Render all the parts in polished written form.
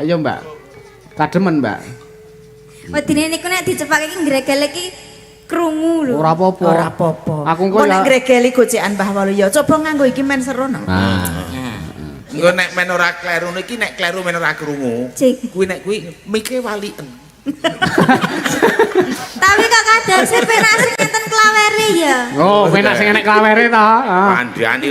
Ayo, Mbak. Kademen, Mbak. Wedine niku nek dicepake iki ngregel iki krungu lho. Ora apa-apa. Ora apa-apa. Aku engko Engko nek ya. ngregeli gocekan Mbah Waluyo, coba nganggo iki men seru no. Nah. Engko nek men ora kleru niki nek kleru men ora krungu. Cik. Kuwi nek kuwi mike waliken. Tapi kok kadose penak sing enten klawere ya. Oh, penak sing enek klawere ta. Ah. Kandhane.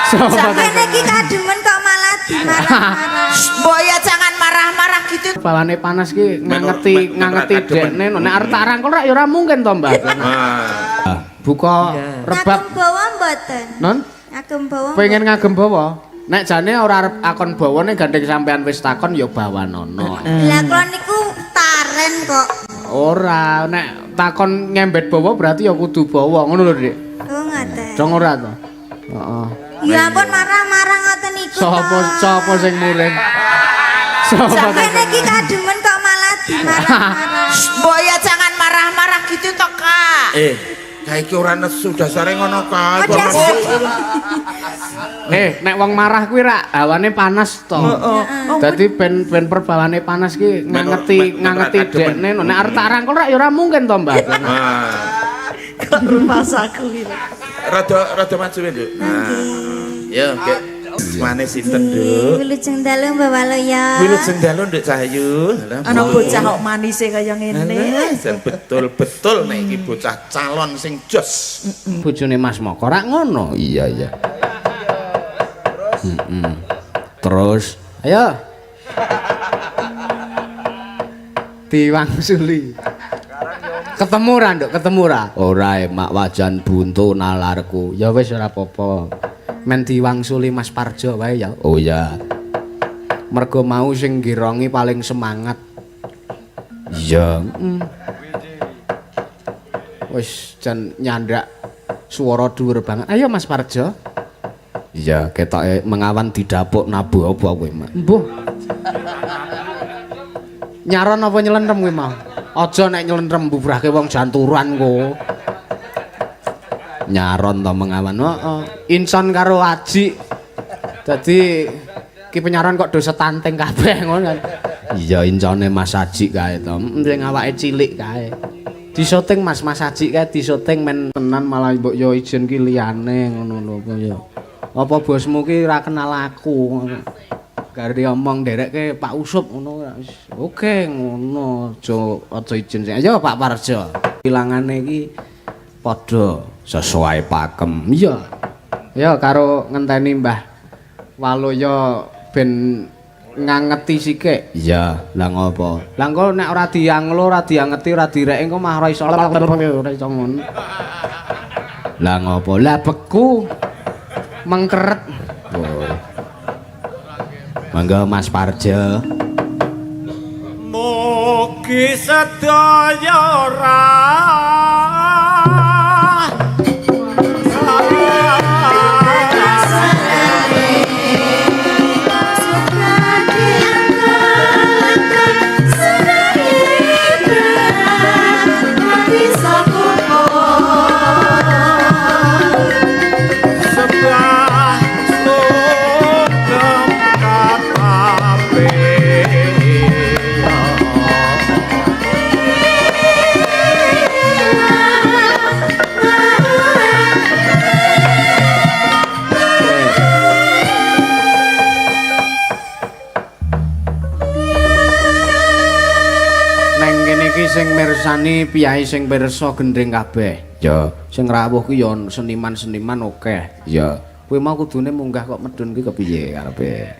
Sopo to? Kene iki kademen kok malah dimarah-marah. Mbok ya jangan marah-marah gitu. Bawane panas ki ngangeti ngangeti kademen. dekne. Nek arep tak rangkul rak ya ora mungkin to, Mbak. Ah. Buka rebab. Ngagem bawa mboten? Non? Ngagem bawa. Pengen ngagem bawa. Nek jane ora arep akon bawane gandeng sampean wis takon ya bawanono. Lah kula niku taren kok. Ora, nek takon ngembet bawa berarti ya kudu bawa ngono lho, Dik. Oh ngoten. Dong ora to? Heeh. Ya ampun marah-marah ngoten niku. Sapa sapa sing muring? Sapa to? Kene iki kademen kok malah dimarah-marah. Mbok ya jangan marah-marah gitu toh, Kak. Kae iki ora nesu dasare ngono kae. Oh, dasar. Nek wong marah kuwi rak hawane panas to. Heeh. Dadi ben ben perbawane panas ki ngangeti ngangeti dekne. Nek arep tak rangkul rak ya ora mungkin to, Mbak. Ah. Kok rumasaku iki. Rada rada maju, Nduk. Nah. Ya, gek. Asmane sinten, Nduk? Wilujeng dalu Mbak Waluyo. Wilujeng dalu, Nduk Cahayu. Alah, Ana mbok. bocah kok manise kaya ngene. Alah, jan betul-betul nek iki bocah calon sing jos. Bojone Mas Moko rak ngono. Iya, iya. Terus, ayo. Diwangsuli. Ketemu ra, Nduk? Ketemu ra? Ora, mak wajan buntu nalarku. Ya wis ora apa-apa. Men diwangsuli Mas Parjo wae ya. Oh iya. Mergo mau sing girongi paling semangat. Iya. Wis jan nyandak swara dhuwur banget. Ayo Mas Parjo. Iya, ketoke mengawan didapuk nabuh apa kowe, Mak? Mbuh. Nyaron apa nyelentem kowe mau? Aja nek nyelentem mbubrahke wong janturan kok. Nyaron to mengawan. Heeh. Inson karo Aji. Dadi ki penyaron kok do setanting kabeh ngono kan. Iya, incone Mas Aji kae to. Sing awake cilik kae. Disoting Mas Mas Aji kae disoting men tenan malah mbok yo izin ki liyane ngono lho apa ya. Apa bosmu ki ora kenal aku ngono. Gari omong nderekke Pak Usup ngono wis. Oke ngono aja aja izin sing. Ayo Pak Parjo. Pilangane iki padha sesuai pakem. Iya. Ya karo ngenteni Mbah Waluyo ben ngangeti sikik. Iya, lah ngopo? Lah engko nek ora dianglo, ora diangeti, ora direk engko mah ora iso ora iso ngono. Lah ngopo? Lah beku mengkeret. Oh. Mangga Mas Parjo. Mugi sedaya ora sebah sugeng katape. Neng kene iki sing mirsani piyai sing pirsa gendring kabeh. Ya, sing rawuh ki ya seniman-seniman akeh. Ya, kowe mau kudune munggah kok medun ki kepiye karepe?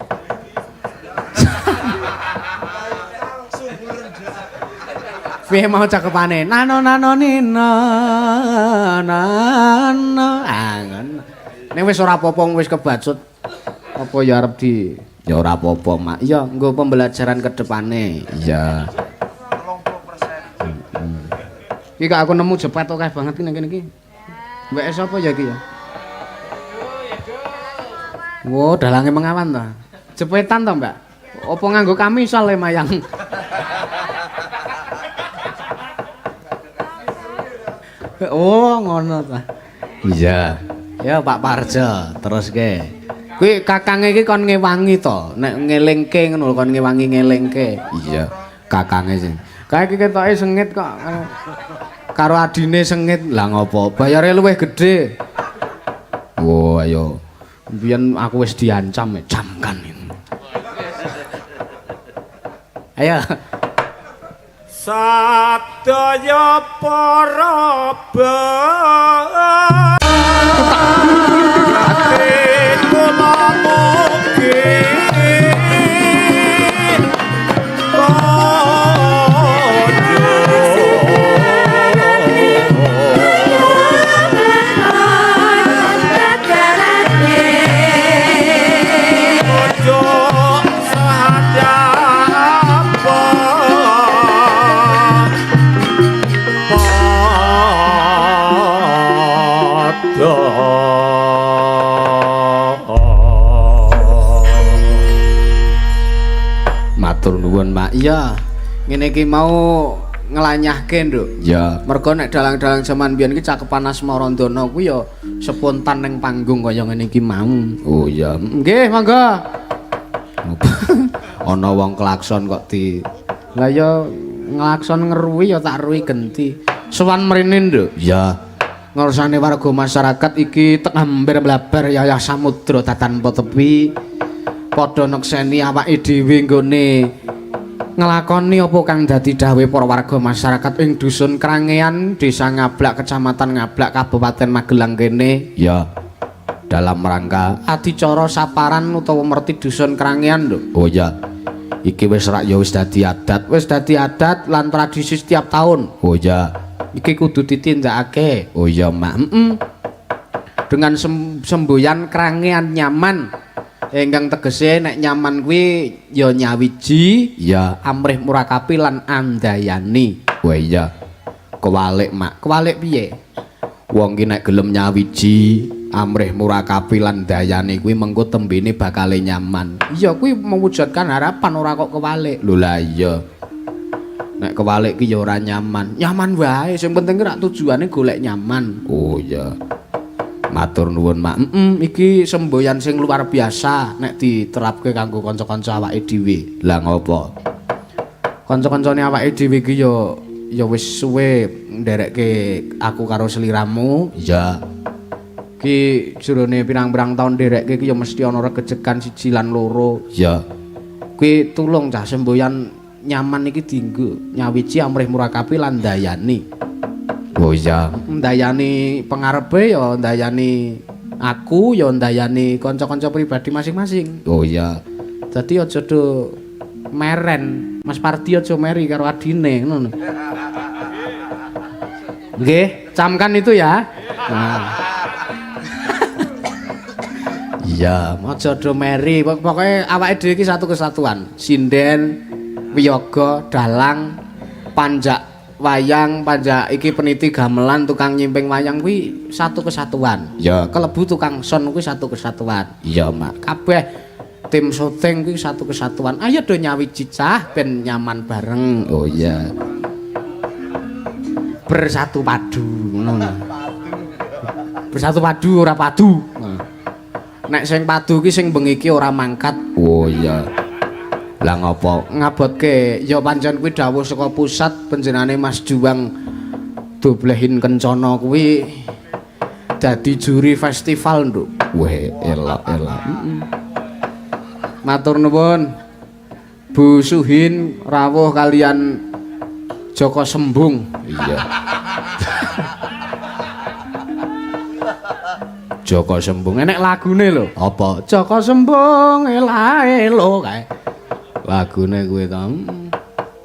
Piye mau cakepane? Nano nano nino nano. Ah, ngono. Ning wis ora apa-apa wis kebacut. Apa ya arep di Ya ora apa-apa, Mak. Iya, nggo pembelajaran ke depane. Iya. Iki kok aku nemu jepet akeh banget ki nang kene iki. Mbake sapa ya iki ya? Wo, dalange mengawan ta. Jepetan ta, Mbak? Apa nganggo kamisol le mayang? Oh, ngono ta. Iya. Ya Pak Parjo, terus ke. Kuwi kakange iki kon ngewangi to, nek ngelingke ngono lho kon ngewangi ngelingke. Iya, kakange sing. Kae iki ketoke sengit kok. Karo adine sengit. Lah ngopo? Bayare luwih gedhe. Wo ayo. Biyen aku wis diancam, camkan. Ayo. Sadaya para kula mugi Matur nuwun, Pak. Iya. Ngene iki mau nglanyahke, Nduk. Iya. Mergo nek dalang-dalang jaman biyen iki cakepan Asmarandana kuwi ya spontan ning panggung kaya ngene iki mau. Oh iya. Nggih, monggo. Ana wong klakson kok di. Lah ya nglakson ngeruwi ya tak ruwi genti. Sowan mrene, Nduk. Iya. Ngersane warga masyarakat iki tek hampir blabar yayah samudra tanpa tepi. Padha nekseni awake dhewe nggone nglakoni apa kang dadi dawuhe para warga masyarakat ing dusun Krangean, Desa Ngablak, Kecamatan Ngablak, Kabupaten Magelang kene. Ya. Dalam rangka adicara saparan utawa merti dusun Krangean lho. Oh iya. Iki wis rak ya wis dadi adat, wis dadi adat lan tradisi setiap tahun. Oh iya. Iki kudu ditindakake. Oh iya, Mak. Heeh. Dengan semboyan Krangean nyaman. Ingkang tegese nek nyaman kuwi ya nyawiji, ya amrih murakapi lan andayani. Wah iya. Kewalik, Mak. Kewalik piye? Wong ki nek gelem nyawiji, amrih murakapi lan ndayani kuwi mengko tembene bakale nyaman. Iya kuwi mewujudkan harapan ora kok kewalik. Lho lah iya. Nek kewalik ki ya ora nyaman. Nyaman wae, sing penting ki rak tujuane golek nyaman. Oh iya. Matur nuwun, Mak. Iki semboyan sing luar biasa nek diterapke kanggo kanca-kanca awake dhewe. Lah ngopo? Kanca-kancane awake dhewe iki ya wis suwe nderekke aku karo sliramu. Iya. Ki jerone pirang-pirang taun nderekke iki ya mesti ana regejegan siji lan loro. Iya. Kuwi tulung cah semboyan nyaman iki dienggo nyawiji amrih murakapi lan ndayani. Oh iya, ndayani pengarepe ya ndayani aku ya ndayani kanca-kanca pribadi masing-masing. Oh iya. Dadi aja do meren. Mas Pardi aja meri karo adine ngono. Nggih, camkan itu ya. Nah. Iya, aja do meri. Pokoke awake dhewe iki satu kesatuan. Sinden, wiyaga, dalang, panjak wayang, panjak iki peniti gamelan, tukang nyimping wayang kuwi satu kesatuan. Ya, kelebu tukang son kuwi satu kesatuan. Iya, Mak. Kabeh tim syuting kuwi satu kesatuan. Ayo do nyawiji cah ben nyaman bareng. Oh iya. Bersatu padu ngono. Bersatu padu ora padu. Nek sing padu ki sing bengi iki ora mangkat. Oh iya. Lah ngopo? Ngabotke ya pancen kuwi dawuh saka pusat panjenengane Mas Juwang Doblehin Kencana kuwi dadi juri festival, Nduk. Weh, elok-elok. Matur nuwun Bu Suhin rawuh kalian Joko Sembung. Iya. Joko Sembung enek lagune lho. Apa? Joko Sembung elae lho kae. Lagune kuwi to.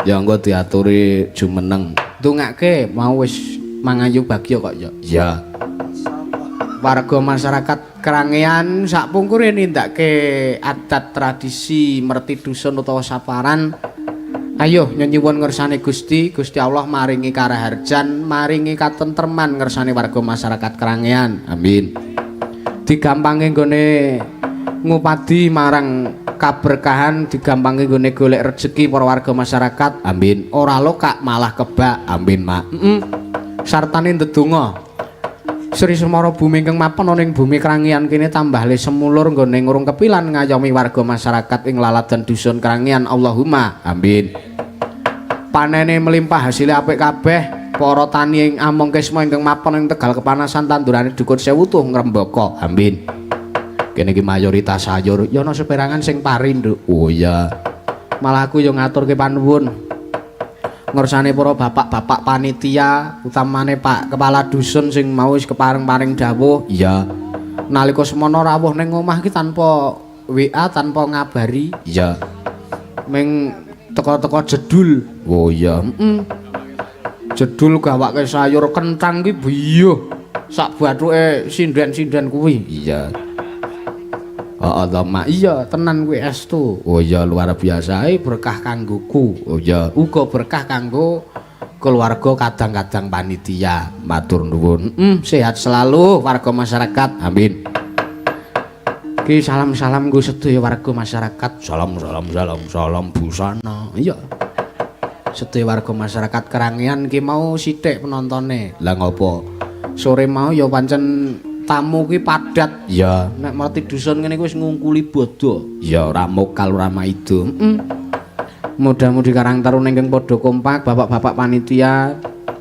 Ya engko diaturi jumeneng. Ndongake mau wis mangayu bagya kok ya. Iya. Warga masyarakat Krangean sakpungkure nindakake adat tradisi merti dusun utawa saparan. Ayo nyuwun ngersane Gusti, Gusti Allah maringi karaharjan, maringi katentreman ngersane warga masyarakat Krangean. Amin. Digampange nggone ngupadi marang kaberkahan, digampange nggone golek rejeki para warga masyarakat. Amin. Ora lokak malah kebak. Amin, Mak. Sartane ndedonga. Sri Semara bumi ingkang mapan ana ing bumi Krangian kene tambah le semulur nggone ngurung kepilan ngayomi warga masyarakat ing laladan dusun Krangian. Allahumma amin. Panene melimpah hasilnya apik kabeh. Para tani ing Among Kisma ingkang mapan ing Tegal kepanasan tandurane dukun sewu tuh ngrembaka. Amin. Kene iki mayoritas sayur, ya ana seperangan sing pari, Nduk. Oh iya. Malah aku yo ngaturke panuwun. Ngersane para bapak-bapak panitia, utamane Pak Kepala Dusun sing mau wis kepareng-pareng dawuh. Iya. Nalika semono rawuh ning omah iki tanpa WA, tanpa ngabari. Iya. Ming teko-teko jedul. Oh iya. Heeh. Jedul gawake sayur kentang ki biyuh. Sak bathuke sinden-sinden kuwi. Iya. Heeh to, Mak. Iya, tenan kuwi estu. Oh iya, luar biasa. Berkah kanggoku. Oh iya, uga berkah kanggo keluarga kadang-kadang panitia. Matur nuwun. Sehat selalu warga masyarakat. Amin. Ki salam-salam nggo sedaya warga masyarakat. Salam salam salam salam busana. Iya. Sedaya warga masyarakat Krangian ki mau sithik penontone. Lah ngopo? Sore mau ya pancen tamu ki padat. Iya. Nek merti dusun ngene iki wis ngungkuli bodho. Iya, ora mokal ora maido. Heeh. Mudah-mudi Karang Taruna ingkang padha kompak, bapak-bapak panitia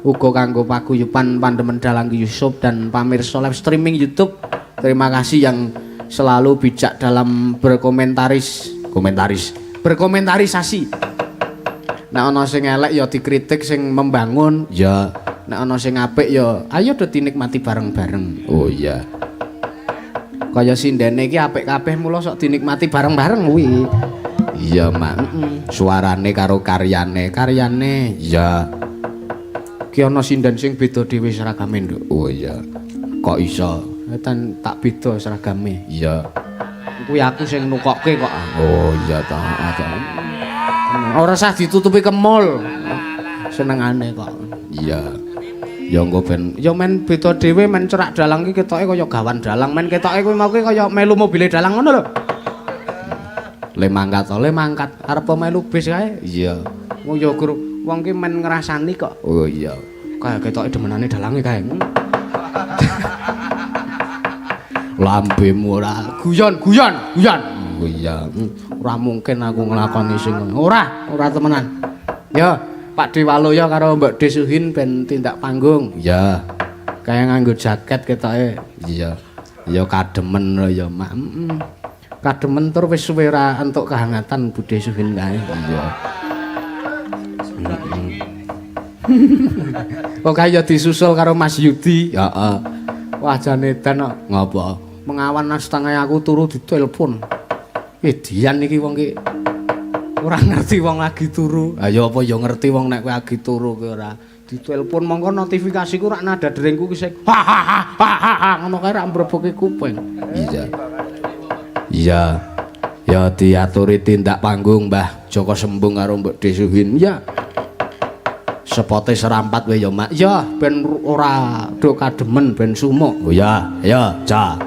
uga kanggo paguyuban Pandemen Dalang Yusuf dan pamirsa live streaming YouTube. Terima kasih yang selalu bijak dalam berkomentarisasi. Nek ana sing elek ya dikritik, sing membangun ya. Nek ana sing apik ya ayo do dinikmati bareng-bareng. Oh iya. Kaya sindene iki apik kabeh mula sok dinikmati bareng-bareng kuwi. Iya, Mak. Heeh. Suarane karo karyane, karyane iya. Ki ana sinden sing beda dhewe seragame, Nduk. Oh iya. Kok iso? Tan tak beda seragame. Iya. Kuwi aku sing nukokke kok. Oh iya ta. Ora usah ditutupi kemul. Senengane kok. Iya. Ya engko ben ya men beda dhewe men cerak dalang iki ketoke kaya gawan dalang, men ketoke kuwi mau kuwi kaya melu mobile dalang ngono lho. Le mangkat to, le mangkat arep melu bis kae. Iya. Wong ya guru wong ki men ngrasani kok. Oh iya. Kaya ketoke demenane dalange kae. Lambemu ora guyon guyon guyon. Oh iya. Ora mungkin aku nglakoni sing ngono. Ora, ora temenan. Ya, Pak Dewaloyo karo Mbok Desuhin ben tindak panggung. Iya. Kaya nganggo jaket ketoke. Iya. Ya kademen lho ya, Mak. Heeh. Kademen tur wis suwe ora entuk kehangatan Bu Desuhin kae. Iya. Kok kaya disusul karo Mas Yudi. Heeh. Wah jane edan kok. Ngopo? Mengawan setengah aku turu ditelepon. Dian iki wong ki ora ngerti wong lagi turu. Ha ya apa ya ngerti wong nek kowe lagi turu kowe ora. Ditelepon mongko notifikasiku rak nada deringku ki sing ha ha ha ha ha ngono kae rak mbreboke kuping. Iya. Iya. Ya diaturi tindak panggung Mbah Joko Sembung karo Mbok Desuhin. Ya. Sepote serampat wae ya, Mak. Ya ben ora do kademen ben sumuk. Oh ya, ya, ja.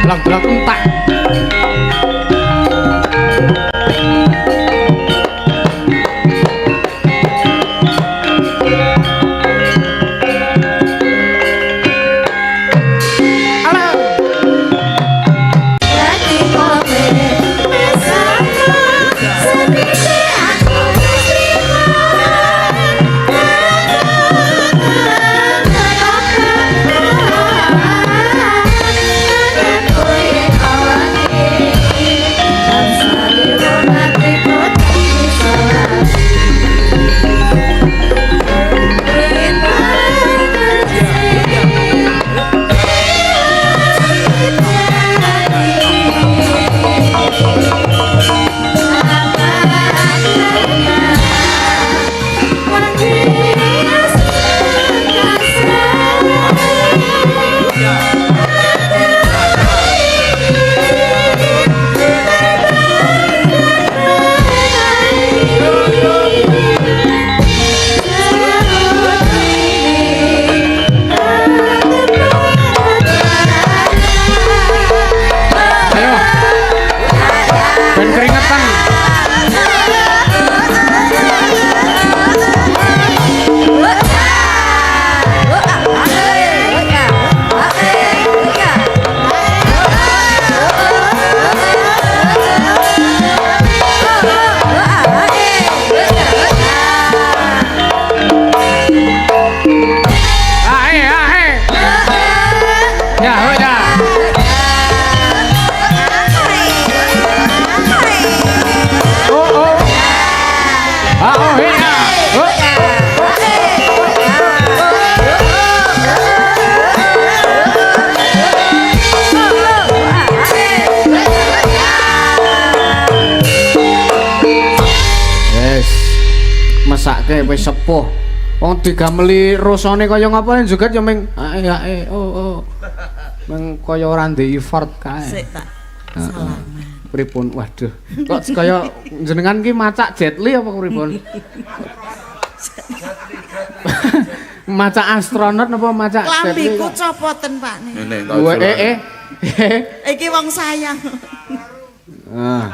Blok-blok entak. Oh, Mesake wis sepuh. Wong digameli rasane kaya ngapa joget ya ming ae ae oh oh. Meng kaya ora ndek effort kae. Sik tak salaman. Pripun? Waduh. Kok kaya jenengan ki macak Jet Li apa pripun? Macak astronot apa macak Jet Li? Klambiku copoten, Pak. Ngene to. Wah, eh. Iki wong sayang. Ah.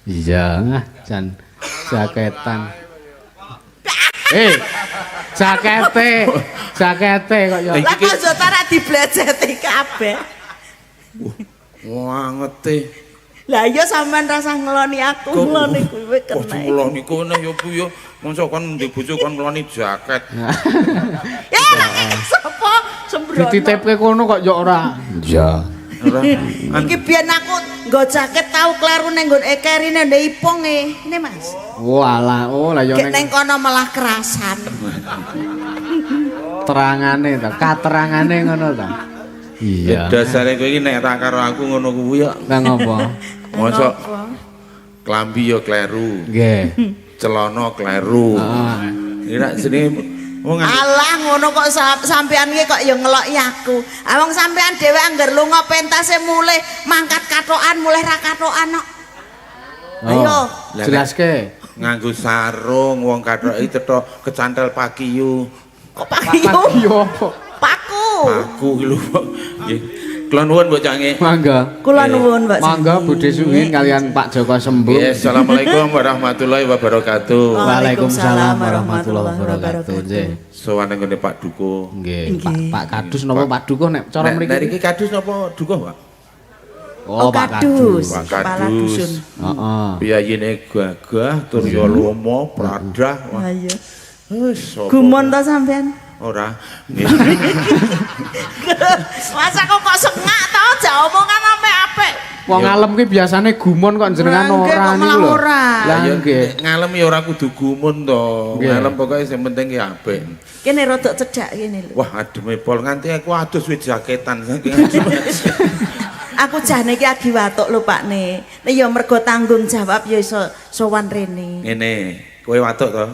Iya, jan jaketan. Jakete, jakete kok ya. Lah kok Zota ra diblejeti kabeh. Wangete. Lah iya sampean rasah ngeloni aku, ngeloni kuwi Kok kena. ngeloni kowe ya Bu ya. Mosok kon ndek bojo kon ngeloni jaket. Ya nek sapa sembrono. Dititipke kono kok ya ora. Iya. Ora. Iki biyen aku nggo jaket tau kleru ning nggon ekerine ndek ipung e. Ini Mas. Walah, oh lah ya Gek ning ning kono malah kerasan. terangane ta, katerangane ngono ta. Iya. Dasare kowe iki nek ra karo aku ngono kuwi ya. Lah ngopo? Mosok klambi ya kleru, Nggih. celana kleru. Heeh. Iki rak jenenge wong Alah ngono kok sampean iki kok ya ngeloki aku. Ah wong sampean dhewe angger lunga pentase mulih mangkat katokan mulih ra katokan kok. Ayo. Oh, jelaske. Nganggo sarung wong kathoke cetha kecantel pakiyu. Kok pakiyu? Pakiyu apa? Paku. Paku ki lho. Nggih. Kula nuwun Mbok Cange. Mangga. Kula nuwun Mbak. Mangga Bude Suhin kalian Pak Joko Sembung. Nggih, assalamualaikum warahmatullahi wabarakatuh. Waalaikumsalam warahmatullahi wabarakatuh. Nggih. Sowan nang nggone Pak Duko. Nggih, Pak Kadus napa Pak Dukuh nek cara mriki? Nek iki Kadus napa Dukuh, Pak? Oh, Pak Kadus. Pak Kepala Kadus. dusun. Heeh. Piyayine gagah, tur ya lomo, pradah. Wah. Ayo. Wis sapa? Gumun to sampean? Ora. Masa kok kok sengak to aja omongan apik-apik. Wong alem ki biasane gumun kok jenengan Nggih, ora kok niku malah lho. ora. Lah Ya nggih. ngalem ya ora kudu gumun to. Nggih. Ngalem pokoke sing penting ki apik. Kene rodok cedhak kene lho. Wah, ademe pol nganti aku adus wis jaketan saking ademe. Aku jane iki agi watuk lho Pak Ne. Nek ya mergo tanggung jawab ya iso sowan rene. Ngene, kowe watuk to?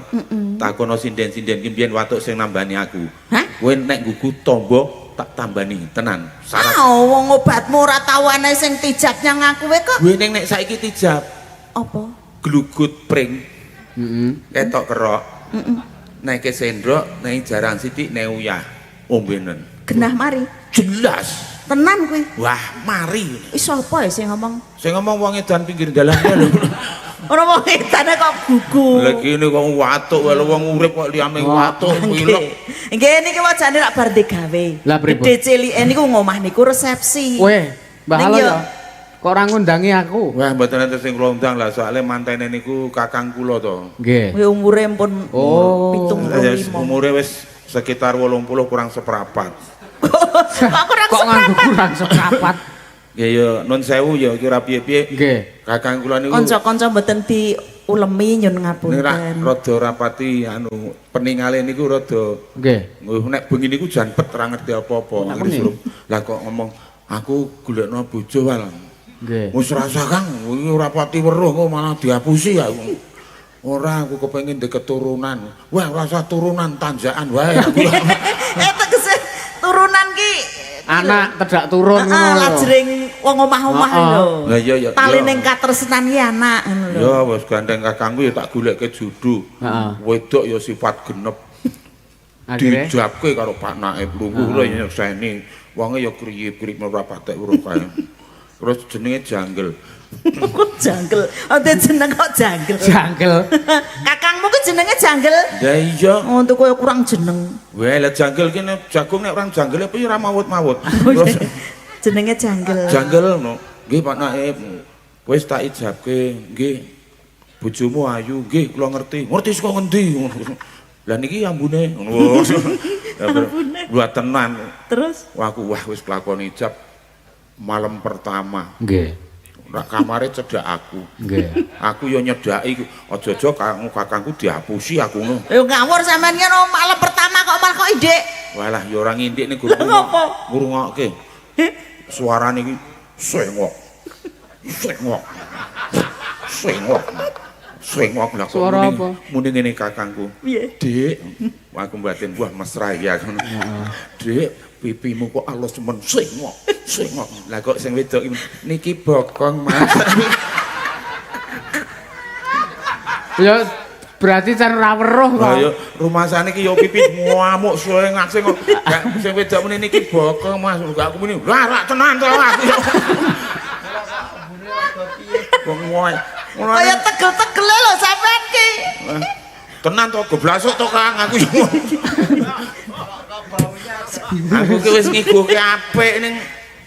Takono sinden-sinden ki mbiyen watuk sing nambani aku. Hah? Kowe nek gugu tombo tak tambani tenan. Syarat. Ah, wong obatmu ora tau ana sing tijab nyang aku we kok. Kowe ning nek saiki tijab Apa? glugut pring Heeh. ketok kerok. Nek sendok, nek jarang sithik nek uyah ombenen. Genah mari. Jelas. Tenan kuwi. Wah, mari. Wis sapa ya sing ngomong? Sing ngomong wong edan pinggir dalan ya lho. Ora wong edane kok gugu. Lha kene kok watuk wae wong urip kok liyane watuk pilek. Nggih niki wajane rak bar digawe. Lah, pripun? Gedhe cilike niku ngomah niku resepsi. Weh, Mbah Ning Halo yo- ya. Kok ora ngundangi aku? Wah, mboten enten sing kula undang lah soalé mantene niku kakang kula to. Nggih. Kuwi umure pun Oh. 75. Umure wis sekitar 80 kurang seprapat. Kok kurang Kok nganggo seprapat? kurang seprapat? Nggih ya nun sewu ya iki ora piye-piye. Nggih. Kakang kula niku Kanca-kanca mboten diulemi nyun ning rak ngapunten. rada rapati anu peningale niku rada Nggih. Nek bengi niku jan pet ora ngerti apa-apa. Napa nih? Lah kok ngomong aku golekno bojo wae. Nggih. Wis rasa Kang, iki ora pati weruh kok malah dihapusi aku. Ora aku kepengin ndek keturunan. Wah, ora usah turunan tanjakan wae aku. Eh tegese turunan ki Anak tedak turun Heeh, ngono lho. lajring wong omah-omah Heeh. lho. Lah iya ya. Tali ning katresnan ki anak ngono lho. Ya wis gandeng kakangku ya tak golekke judu. Heeh. Wedok ya sifat genep. Akhire Dijabke karo panake lungguh lho ya nyekseni. Wonge ya kriyip-kriyip ora patek weruh kae. Terus jenenge Janggel. Kok jangkel. Oh, jeneng kok jangkel. jangkel. Kakangmu ki jenenge jangkel. Lah iya. Oh, untuk kowe kurang jeneng. Weh, lah janggel ki nek jagung nek orang janggel apa ya ora mawut-mawut. Terus Jenenge jangkel. janggel no. Nggih Pak Naib. Wis tak ijabke, nggih. Bojomu ayu, nggih kula ngerti. Ngerti saka ngendi? Lah niki ambune. Ambune. Buat tenan. Terus Wah aku wah wis kelakon ijab malam pertama. Nggih. Rak kamare cedhak aku. Nggih. Aku yo nyedhaki aja-aja kakangku dihapusi aku ngono. Yo ngawur sampean ki no, malam pertama kok malah kok indik. Walah ya ora ngindik ning guru. Ngopo? Ngrungokke. Suarane iki sengok. Sengok. Sengok. Sengok lah kok. Suara apa? Muni ngene kakangku. Piye? Dik, aku mbatin wah mesra iki aku. Dik, pipimu kok alus men sengok, sengok. Lah kok sing wedok iki niki bokong, Mas. Ya berarti can ora weruh kok. Lah ya rumasane iki ya pipi ngamuk sengak sengok. Gak sing wedok muni niki bokong, Mas. Gak aku muni, "Lah rak tenan to aku." Wong ngoe. Kaya tegel-tegele lho sampean ki. Tenan to goblasuk to Kang aku yo. Aku ki wis ngiguhke apik ning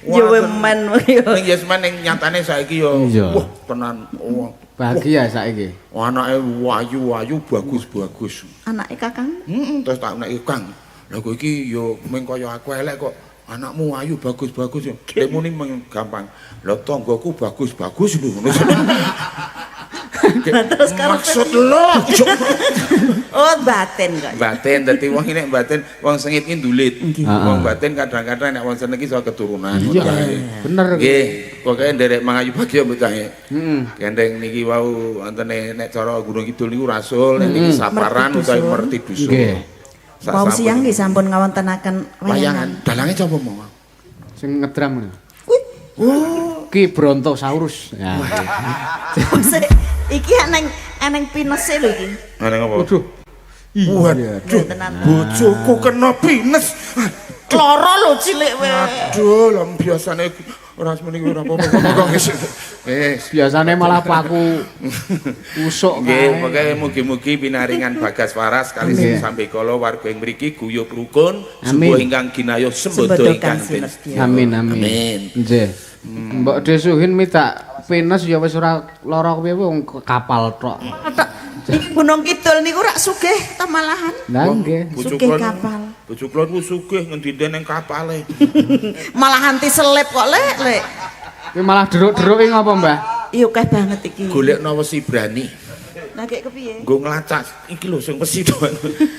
Ya wemen yo. Ning ya semen ning nyatane saiki yo wah tenan wah Bahagia saiki. Anake wayu-wayu bagus-bagus. Anake Kakang? Heeh, terus tak nek Kang. Lah kok iki yo mung kaya aku elek kok anakmu ayu bagus-bagus yo. Lek muni mung gampang. Lah tanggaku bagus-bagus lho ngono. Terus karepe maksud lo. Oh, batin kok. Batin dadi wong iki nek batin wong sengit ki ndulit. Wong batin kadang-kadang nek wong seneng ki iso keturunan. Iya, bener. Nggih, pokoke nderek mangayu bagya bocah. Heeh. Gendeng niki wau wontene nek cara Gunung Kidul niku rasul, nek niki saparan utawi merti dusun. Nggih. Wau siang nggih sampun ngawontenaken wayangan. Dalange sapa mau? Sing ngedram ngono. Kuwi. Oh, ki Brontosaurus. Ya. Iki eneng pinese lho iki. Eneng apa? Waduh. Waduh. Bojoku kena pines. Loro lho cilik wae. Aduh, lah biasane ora semene ora apa-apa kok wis. Wis, biasane malah paku usuk kae. Nggih, pokoke mugi-mugi pinaringan bagas waras kali sing sambekala warga ing mriki guyub rukun, subuh ingkang ginayuh sembodo ingkang tinedya. Amin amin. Nggih. Mbok Desuhin midak pines ya wis ora lara piye wong kapal tok. Niki Gunung Kidul niku rak sugih ta malahan. Lah nggih, sugih kapal. Bojo kula niku sugih ngendi-endi ning kapale. Malahan diselip kok lek lek. Kuwi malah deruk-deruke ngopo, Mbah? Iya akeh banget iki. Golekno wesi brani. Lah kek kepiye? Nggo nglacak iki lho sing wesi to.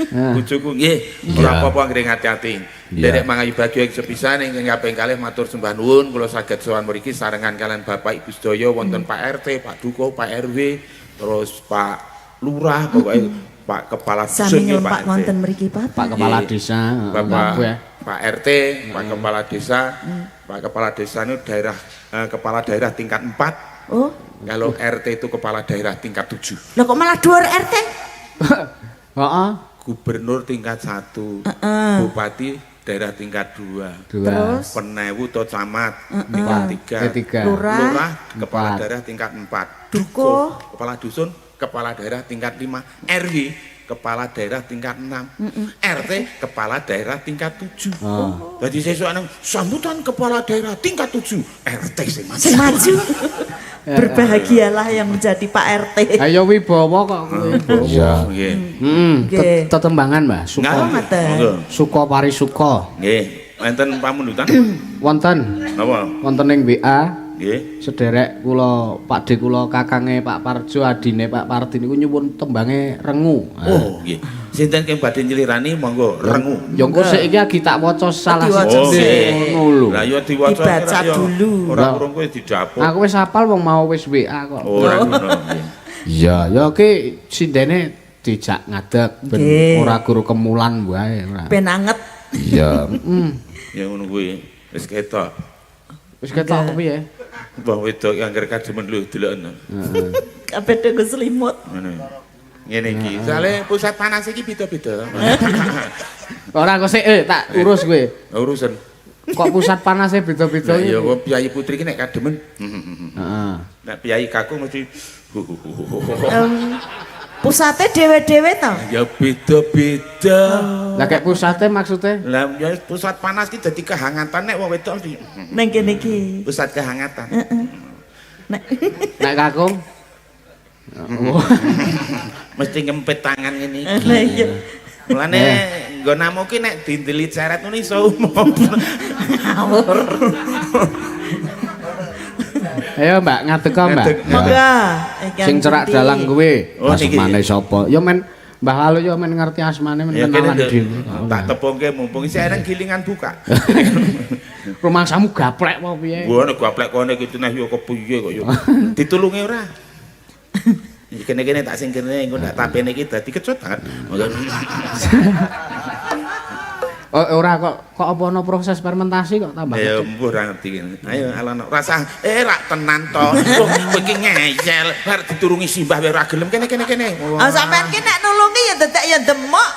Bojoku nggih, ora apa-apa anggere ngati-ati. Nderek mangayu bagya ing sepisan ingkang kaping kalih matur sembah nuwun kula saged sowan mriki sarengan kalian Bapak Ibu sedaya wonten Pak RT, Pak Duko, Pak RW, terus Pak Lurah, pokoknya Pak Kepala Dusun nggih Pak wonten mriki Pak. Pak Kepala Desa, Bapak Pak RT, Pak Kepala Desa. Pak Kepala Desa itu daerah kepala daerah tingkat 4. Oh. Kalau RT itu kepala daerah tingkat 7. Lah kok malah dhuwur RT? Heeh. Gubernur tingkat 1, bupati daerah tingkat 2. Terus penewu atau camat tingkat 3. Lurah, kepala daerah tingkat 4. Dukuh, kepala dusun, kepala daerah tingkat 5, RW kepala daerah tingkat 6, RT kepala daerah tingkat 7. Oh. Jadi sesuk nang sambutan kepala daerah tingkat 7, RT sing maju. Sing maju. Berbahagialah yang menjadi Pak RT. Ayo wibawa kok kuwi. Iya. Nggih. Heeh. Tetembangan, Mbah. Suka. Suka parisuka. Nggih. Wonten pamundutan? Wonten. Napa? Wonten ing WA. Nggih. Sederek kula Pak D kula kakange Pak Parjo adine Pak Pardi niku nyuwun tembange rengu. Oh nggih. Sinten keng badhe nyelirani monggo rengu. Ya engko sik iki lagi tak waca salah siji ngono lho. Lah ya diwaca dibaca dulu. Ora urung kowe didapuk. Aku wis hafal wong mau wis WA kok. Ora ngono nggih. Iya, ya ki sindene dijak ngadeg ben ora guru kemulan wae ora. Ben anget. Iya. Ya ngono kuwi. Wis ketok. Wis ketok piye? Wong wedok angger kademen lho deloken. Heeh. Kabeh do selimut. Ngene. Ngene iki. Soale pusat panas iki beda-beda. Ora kok sik tak urus kowe. Urusan. Kok pusat panasnya beda-beda iki? Ya kok piyayi putri iki nek kademen. Heeh. Nek piyayi kakung mesti pusate dhewe-dhewe to? Ya beda-beda. Lah kek pusate maksudnya? Lah ya pusat panas ki dadi kehangatan nek wong wedok mesti nang kene iki. Pusat kehangatan. Heeh. Nek nek kakung mesti ngempet tangan ngene iki. Lah iya. Mulane nggonamu ki nek dindeli ceret ngono iso umum. Ngawur. Ayo Mbak ngadeg kok Mbak. Monggo. Sing cerak dalang kuwi. Asmane sapa? Ya men Mbah Lalu ya men ngerti asmane men kenalan dhewe. Tak tepungke mumpung isih eneng gilingan buka. Rumangsamu gaplek apa piye? Wah nek gaplek kono iki nah yo kepiye kok yo. Ditulungi ora? Kene-kene tak sing kene engko ndak tapene iki dadi kecut banget. Oh, ora kok kok apa ana proses fermentasi kok tambah Ya kecut. mbuh ora ngerti kene. Ayo alon rasa rak tenan to. Kowe iki ngeyel arep diturungi simbah wae ora gelem kene kene kene. Ah sampean ki nek nulungi ya dadak ya demok.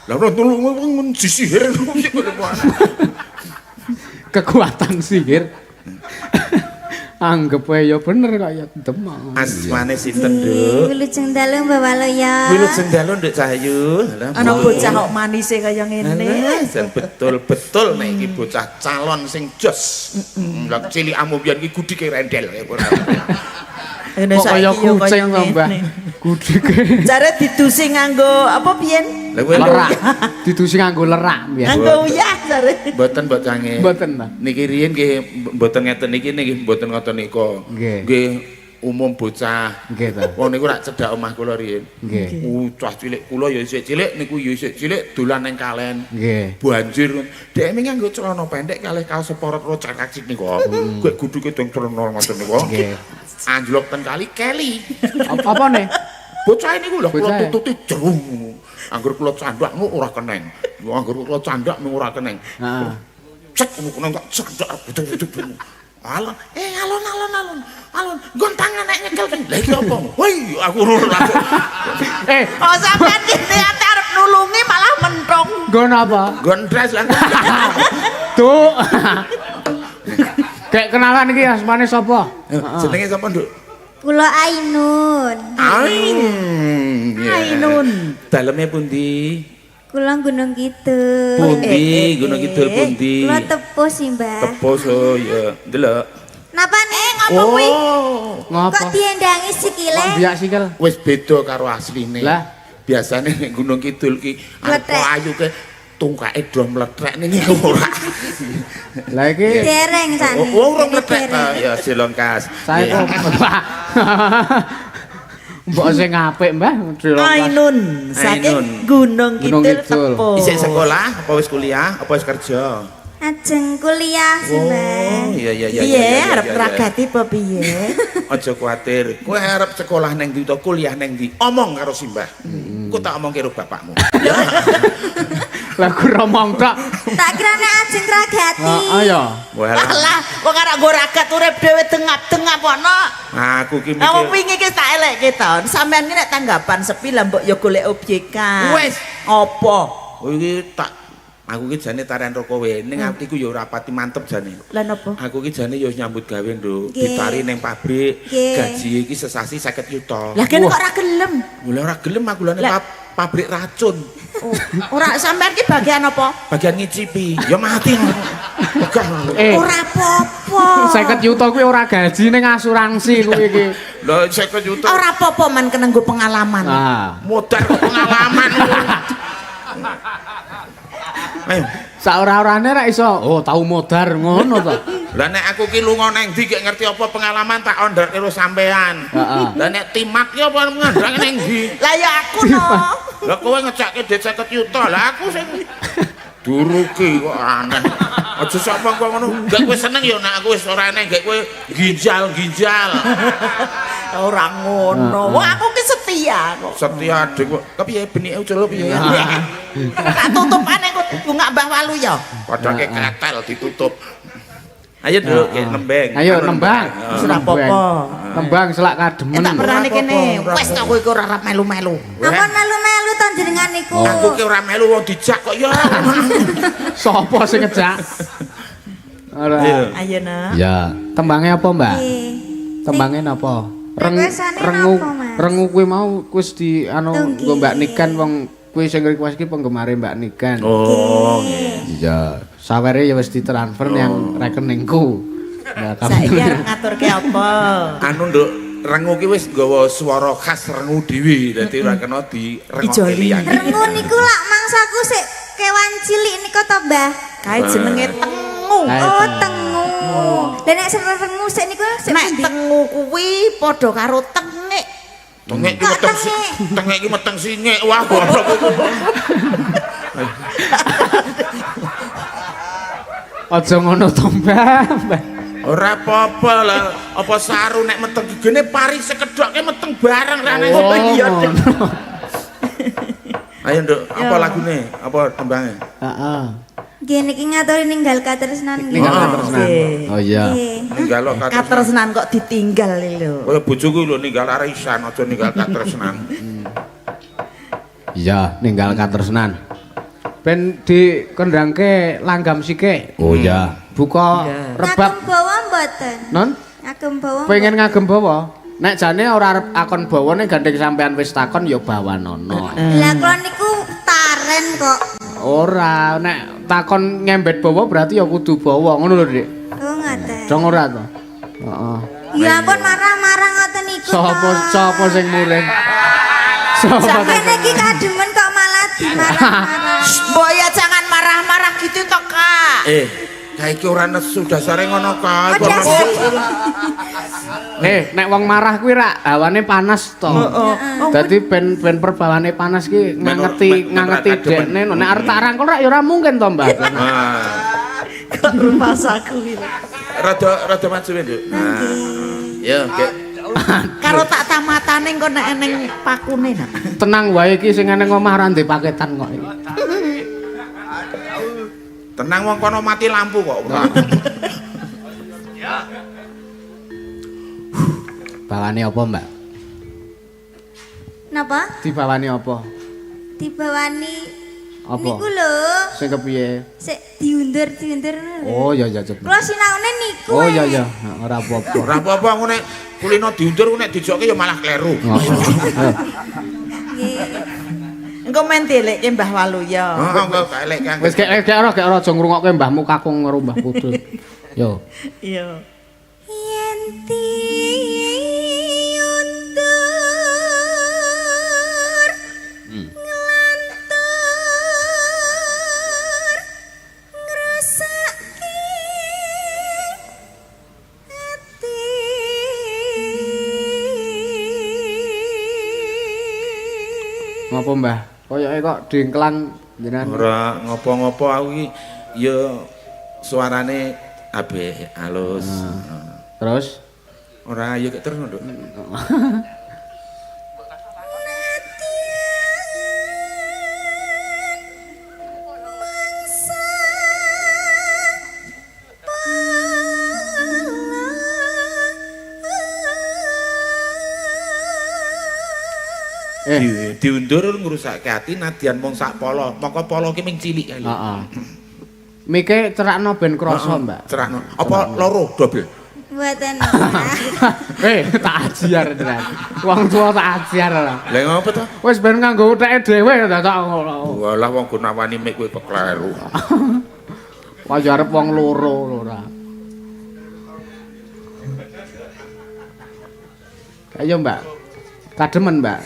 Lah ora nulungi wong disihir. Kekuatan sihir. Anggep wae ya bener kok ya demok. Asmane sinten, Nduk? Wilujeng dalu Mbak Waluya. Wilujeng dalu Nduk Cahyu. Ana bocah kok manise kaya ngene. Alah, betul-betul nek iki bocah calon sing jos. Lah cilikamu biyen iki gudike rendel. Ngene Kok kaya saiki ya kucing to, Mbah. ngene. Gudike. Jare didusi nganggo apa biyen? Lah kowe Lerak. Didusi nganggo lerak biyen. Nganggo uyah jare. Mboten mbok cange. Mboten ta. Niki riyin nggih mboten ngeten niki nggih mboten ngoten nika. Nggih. Nggih umum bocah. Nggih ta. Wong niku rak cedhak omah kula riyin. Nggih. Cah cilik kula ya isih cilik niku ya isih cilik dolan nang kalen. Nggih. Banjir. Dhek nganggo celana pendek kalih kaos seporot rocak-racik niku. Kuwi guduke teng celana ngoten niku. Nggih. Anjlok ten kali keli. Apa ne? Bocah niku lho kula Bocah. tututi jerung. Angger kula candak ngono ora keneng. Angger kula candak mung ora keneng. Heeh. Cek ngono keneng tak candak betul-betul. Alon, alon alon alon. Alon, nggon tangan nek nyekel kan. Lah iki apa? Woi, aku ora aku. Oh sampean ki niate arep nulungi malah menthong. Nggon apa? Nggon dress lah. Duh. Kayak kenalan iki asmane sapa? Jenenge sapa, Nduk? Kula Ainun. Ain. Ainun. Daleme pundi? Kula Gunung Kidul. Pundi, Gunung Kidul pundi? Kula Tepuh sih, Mbah. Tepus oh ya, ndelok. Napa nih? Apa kuwi? Oh, Ngopo? Kok diendangi sikile? Kok biak sikil? wis beda karo asline. Lah? Biasane nek Gunung Kidul ki arep Mlethek. ayu ke tungkake do mlethek ning ora. Lah iki Dereng sani. Oh, urung mlethek Dereng. ta. Ya silongkas. saya kok Mbok sing apik, Mbah. Dilongkas. Ainun saking Ainun. Gunung Gunung Kidul Kidul. Tepuh. Isih sekolah, apa wis kuliah, apa wis kerja? Ajeng kuliah sih, Mbah. Oh, iya iya iya. Piye iya, arep iya, iya. ngragati apa piye? Aja kuwatir. Kowe arep sekolah neng ndi utawa kuliah neng ndi? Omong karo Simbah. Ku tak omong karo bapakmu. Ya. Lah ku romong tok. Tak kira nek ajeng ngragati. Heeh ya. Walah, Alah, wong arep nggo ragat urip dhewe dengap-dengap ana. aku ki Lah wong mikir. wingi ki tak elekke to. Sampeyan ki nek tanggapan sepi lah mbok ya golek objekan. Wes. Apa? Oh iki tak aku ki jane tarian roko kowe ning atiku ya ora pati mantep jane. Lah napa? Aku ki jane ya wis nyambut gawe, Nduk. Nggih. Ditari ning pabrik, Nggih. gaji iki sesasi 50 yuta. Lah kene kok ora gelem. Lah ora gelem aku lha ning Lah. pabrik racun. Oh, ora sampean ki bagian apa? Bagian ngicipi, ya mati. Wegah. Ora apa-apa. 50 yuta kuwi ora gaji ning asuransi kuwi iki. Lah 50 yuta Ora apa-apa man kena nggo pengalaman. Ah. modar pengalaman. Ayo. Saora-orane ra iso, oh tau modar ngono to. Lah nek aku ki lunga nang ndi gek ngerti apa pengalaman tak ondher karo sampean. Heeh. Lah nek timat ki apa ngandhang nang ndi? Lah ya aku no. Lah kowe ngejake dhuwit 50 yuta, lah aku sing duruki kok aneh. Aja sok mongko ngono. Gek kowe seneng ya nek aku wis ora aneh, gek kowe ginjal-ginjal. Ora ngono. Wong aku ki setia kok. Setia adik kok. Kepiye benike ucul piye? Tak tutupane kok bungak Mbah Walu ya. Padake ketel ditutup. Ayo dulu gek nembeng. Ayo nembang. Wis ora apa-apa. Nembang selak kademen. Tak pernah kene. Ora Wes to kowe iku ora arep melu-melu. Ampun melu-melu to jenengan niku. Aku ki ora melu wong dijak kok ya. Sopo sing ngejak? Ora. Ayo nak. Ya. Tembangnya apa, Mbak? Nggih. Tembangnya napa? Requestane Rengu napa, Mas? rengu kuwi mau wis di anu Oh, nggih. nggo Mbak Niken wong kuwi sing request ki penggemare Mbak Niken. Oh, nggih. Iya. Sawere ya wis ditransfer yang rekeningku. Nah, Saiki arep ngaturke apa? Anu nduk rengu ki wis nggawa swara khas rengu dhewe, dadi ora kena direngokke Ijoli. liyane. Rengu niku lak mangsaku sik kewan cilik niku to, Mbah. Kae jenenge tengu. Kae Oh, tengu. Lah nek sing rengu sik niku sik Nek pundi? tengu kuwi padha karo tengik. Tengek ki Kok meteng si, tengek? tengek ki meteng singek. Wah, goblok. Aja ngono to, Mbak. Mbak. Ora apa-apa lah, apa saru nek meteng gigine pari sekedhoke meteng bareng rane. Oh, iya, ngono. Ayo Nduk, apa lagune? Apa tembange? Heeh. Nggih niki ngaturi ninggal katresnan nggih. Ninggal Oh. katresnan. Nggih. Oh iya. Nggih. Ninggal katresnan. Katresnan kok ditinggal lho. Kaya bojoku lho ninggal arisan aja ninggal katresnan. Iya, ninggal katresnan. Ben dikendangke langgam sike. Oh iya. Buka rebab. Ngagem bawa mboten? Non? Ngagem bawa. Pengen ngagem bawa. Nek jane ora arep akon bawa ning gandeng sampean wis takon ya bawanono. Lah kula niku taren kok. Ora, nek takon ngembet bawa berarti ya kudu bawa ngono lho, Dik. Oh ngoten. Dong ora to? Heeh. Ya ampun marah-marah ngoten niku. Sapa toh. sapa sing mulih? Sapa sing Sampeyan iki kademen kok malah dimarah-marah. Mbok ya jangan marah-marah gitu toh, Kak. Kae iki ora nesu dasare ngono kae. Oh, dasar. Nek wong marah kuwi rak hawane panas to. Heeh. Dadi ben ben perbawane panas ki ngangeti Men ngangeti kademen. dekne. Nek arep tak rangkul rak ya ora mungkin to, Mbah. Nah, Kok rumasaku iki. rada rada maju Nduk. Nah. Ya, gek. Karo tak tamatane engko nek eneng pakune nak. Tenang wae iki sing nang omah ora ndek paketan kok iki. Tenang wong kono mati lampu kok ora. Bawane apa, Mbak? Napa? Dibawani apa? Dibawani Apa? niku lho. Sing kepiye? Sik diundur-diundur ngono lho. Oh iya iya coba. Kula sinaune niku. Oh iya iya, ora apa-apa. Ora apa-apa aku nek kulino diundur aku nek dijokke ya malah kleru. Nggih. Engko men dielekke Mbah Waluya. Heeh, engko gak elek Kang. Wis gek gek ora gek ora aja ngrungokke mbahmu kakung karo Mbah Putri. Yo. Iya. Yen diundur nglantur ngrasake ati. Ngopo Mbah? Koyoke kok dingklang jenengan. Ora ngopo-ngopo aku iki ya suarane apik, halus. Terus Ora ya terus Nduk. Mangsa Diundur ngrusake ati nadyan mung sak polo. Mongko polo ki ming cilik kae lho. Heeh. Mike cerakno ben krasa, Mbak. Cerakno. Apa loro dobel? Mboten. Tak ajar tenan. Wong tua tak ajar ora. Lah ngopo to? Wis ben nganggo utheke dhewe ta tak ngono. Walah wong gunawani mik kowe kekleru. Wah ya arep wong loro lho ora. Ayo, Mbak. Kademen, Mbak.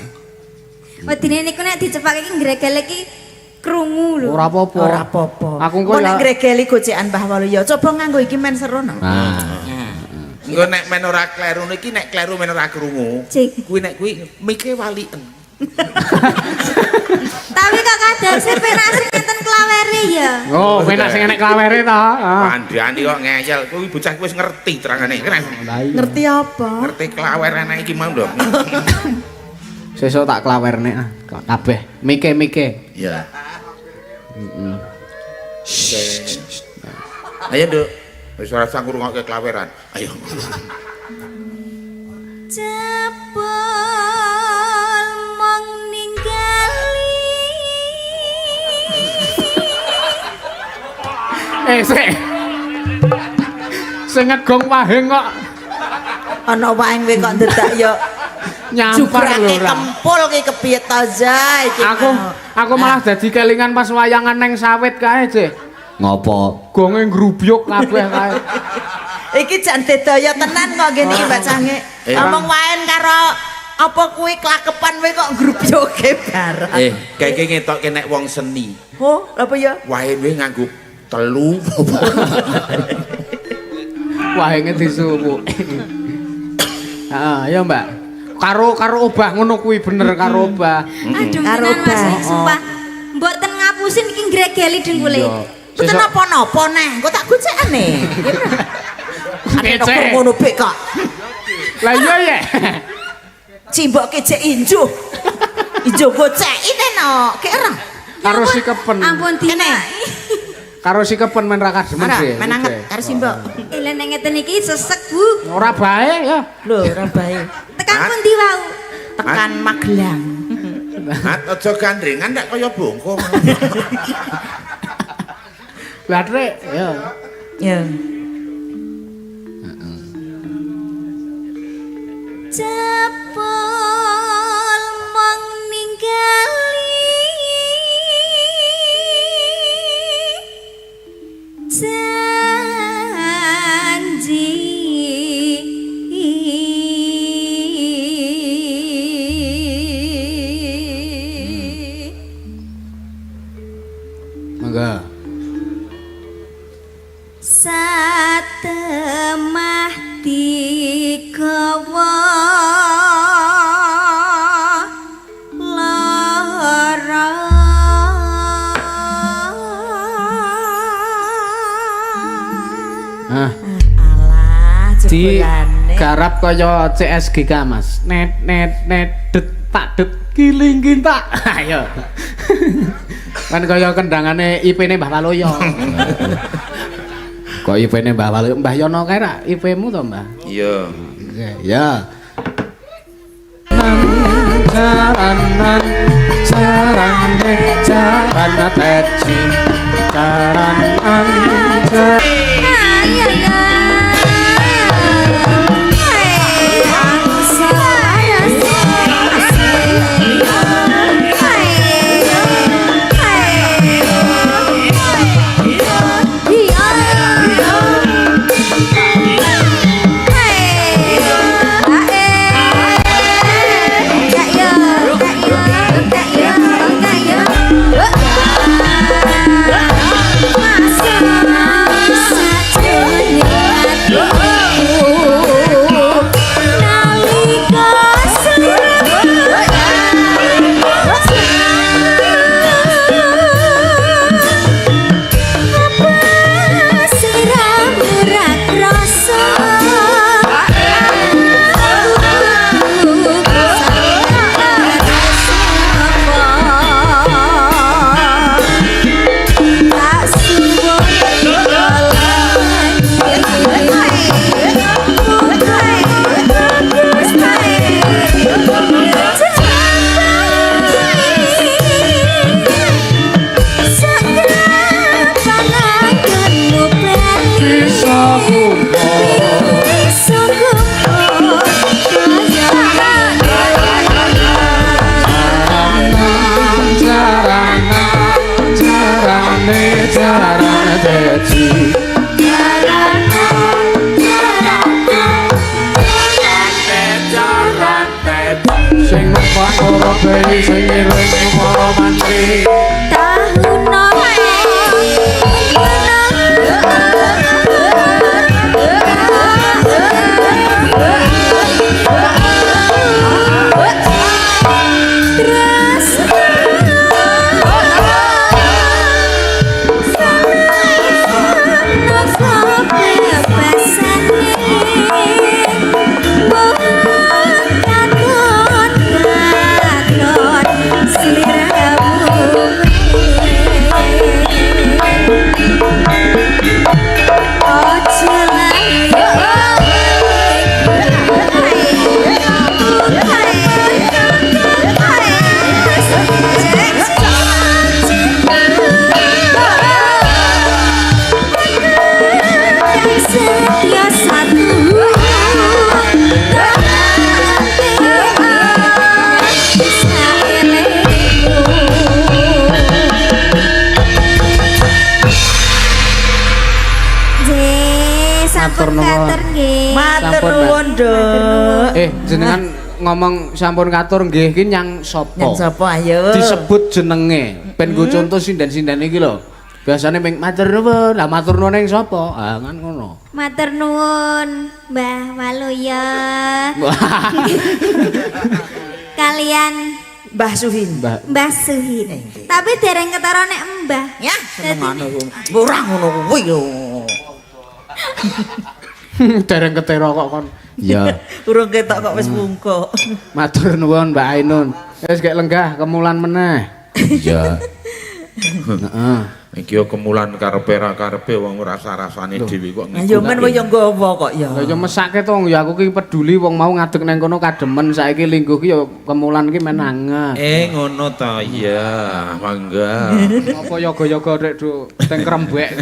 Wedine niku nek dicepake iki ngregel iki krungu lho. Ora apa-apa. Ora apa-apa. Aku engko Engko nek ya. ngregeli gocekan Mbah Waluya, coba nganggo iki men seru no. Nah. Engko nek men ora kleru niki nek kleru men ora krungu. Cik. Kuwi nek kuwi mike waliken. Tapi kok kadose penak sing enten klawere ya. Oh, penak sing enek klawere ta. Ah. Kandhani kok ngeyel. Kuwi bocah kuwi wis ngerti terangane. Lah iya. Ngerti apa? Ngerti klawer anak iki mau lho. Sesuk tak klawerne ah, kabeh. Mike-mike. Iya. Ayo, Nduk. Wis ora usah ngrungokke klaweran. Ayo. Jebul mong ninggali. Sik. Sing ngegong wahing kok Ana wae kowe kok ndedak ya nyampar lho jugrake ora. kempul ki kepiye ta Zai iki. Aku malah dadi kelingan pas wayangan neng sawit kae, Cek. Ngopo? Gonge ngrubyuk kabeh kae. Iki jan dedaya tenan kok ngene iki Mbak Cange. Omong waen karo apa kuwi klakepan kowe kok nggrupyoke barang. Kayak ngetokke nek wong seni. Oh, apa ya? Wae we nganggo telu. Wahinge disuwuk. Heeh, ayo Mbak. Karo karo obah ngono kuwi bener karo obah. Aduh Karo tenan Mas, obah. sumpah. Mboten ngapusin iki ngregeli dengkule. Iya. Mboten Sesuk napa-napa neh, engko tak gocekane. Ada Kece. ngono bek kok. Lah iya ya. Cimboke jek injuh. Injuh goceki no, ki ora. Karo si kepen. Ampun Kene. dina. Karo si kepen men ra kademen Ora, sih. men anget karo simbok. Lah nek ngeten iki sesek, Bu. Ora bae ya. Lho, ora bae. Tekan pundi wau? Tekan Magelang. At aja gandringan nek kaya bongko. Lah trek ya. Ya. Cepol mong ninggali janji. Mangga. Satemah digawa lara. Hah. Alah, Di jebulane. garap kaya CSGK Mas. Net net net det tak det kiling kintak. Ayo. Kan kaya kendangane IP-ne Mbah Waluyo. Kok IP-ne Mbah Waluyo? Mbah Yono kae ra IP-mu to, Mbah? Iya. Oke, ya. Jaranan jarane jarana teji jaranan jarane jarana teji. Sing numpak ora bayi sing ngiring para mantri. Sampun katur nggih. Matur nuwun, Nduk. Jenengan ngomong sampun katur nggih iki nyang sapa? Nyang sapa ayo? Disebut jenenge. Ben nggo contoh sinden-sinden iki lho. Biasane ming matur nuwun, lah matur nuwun ning sapa? Ah kan ngono. Matur nuwun Mbah Waluyo. Kalian Mbah Suhin. Mbah Suhin. Tapi dereng ketara nek Mbah. Ya, senengane ku. Ora ngono kuwi lho. Dereng ketera kok kon. Iya. Urung ketok kok wis bungkuk. Matur nuwun Mbak Ainun. Wis gek lenggah kemulan meneh. Iya. Heeh. Iki yo kemulan karepe ra karepe wong ora rasa-rasane dhewe kok. Lah yo men yo nggawa kok ya. Lah ya mesake to ya aku ki peduli wong mau ngadeg nang kono kademen saiki lingguh ki ya kemulan ki men anget. Ngono ta iya, mangga. Apa yoga-yoga rek do teng krembek.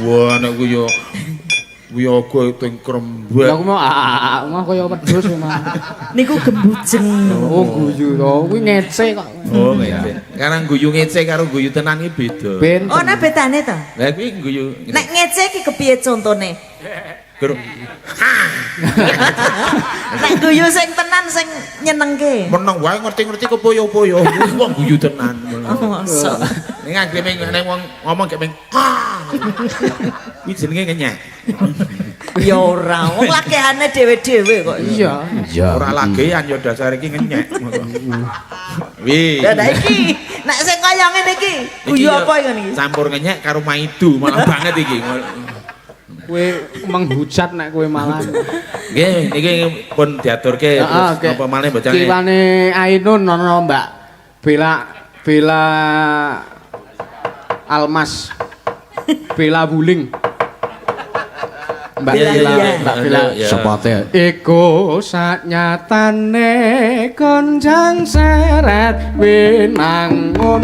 Wah nek ku yo yoga teng krembek. Lah aku mau mau kaya wedhus mah. Niku gembujeng. Oh guyu to, kuwi ngece kok. Oh ngece. Karang guyu ngece karo guyu tenan iki beda. Ben. Oh ana bedane to? Lah kuwi guyu. Nek ngece iki kepiye contone? Ger Nek guyu sing tenan sing nyenengke. meneng wae ngerti-ngerti kepoyo-poyo. Kuwi wong guyu tenan. Oh, mosok. Ning anggere ning wong ngomong gek meng. Kuwi jenenge ngenyek. Ya ora, wong lagehane dhewe-dhewe kok. Iya. Iya. Ora lagean ya dasar iki ngenyek. Wih. Lah iki, nek sing kaya ngene iki, guyu apa ngene iki? Campur ngenyek karo maidu malah banget iki. Kowe menghujat nek kowe malah. Nggih, niki pun diaturke terus napa malih bocah. Kiwane Ainun ana Mbak Bella Bella Almas. Bella Wuling. Mbak Bella, Mbak Bella. Sepote. Iku saknyatane konjang seret winangun.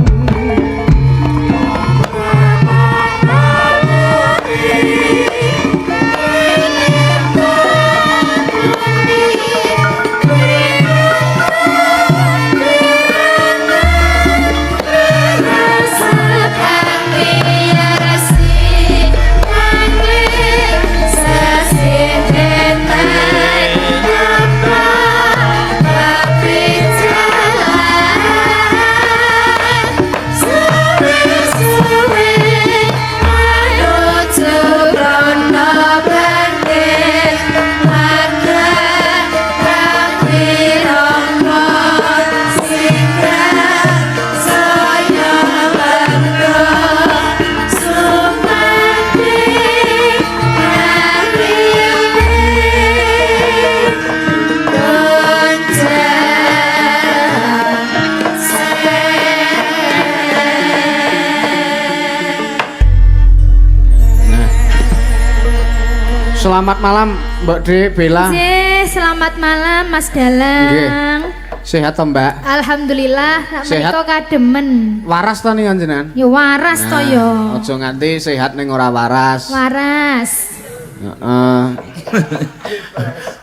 Selamat malam Mbak De Bella. Selamat malam Mas Dalang. Nggih. Sehat to Mbak? Alhamdulillah, sehat. Menika kademen. Waras to nih jenengan? Ya waras to ya. Aja nganti sehat ning ora waras. Waras. Heeh.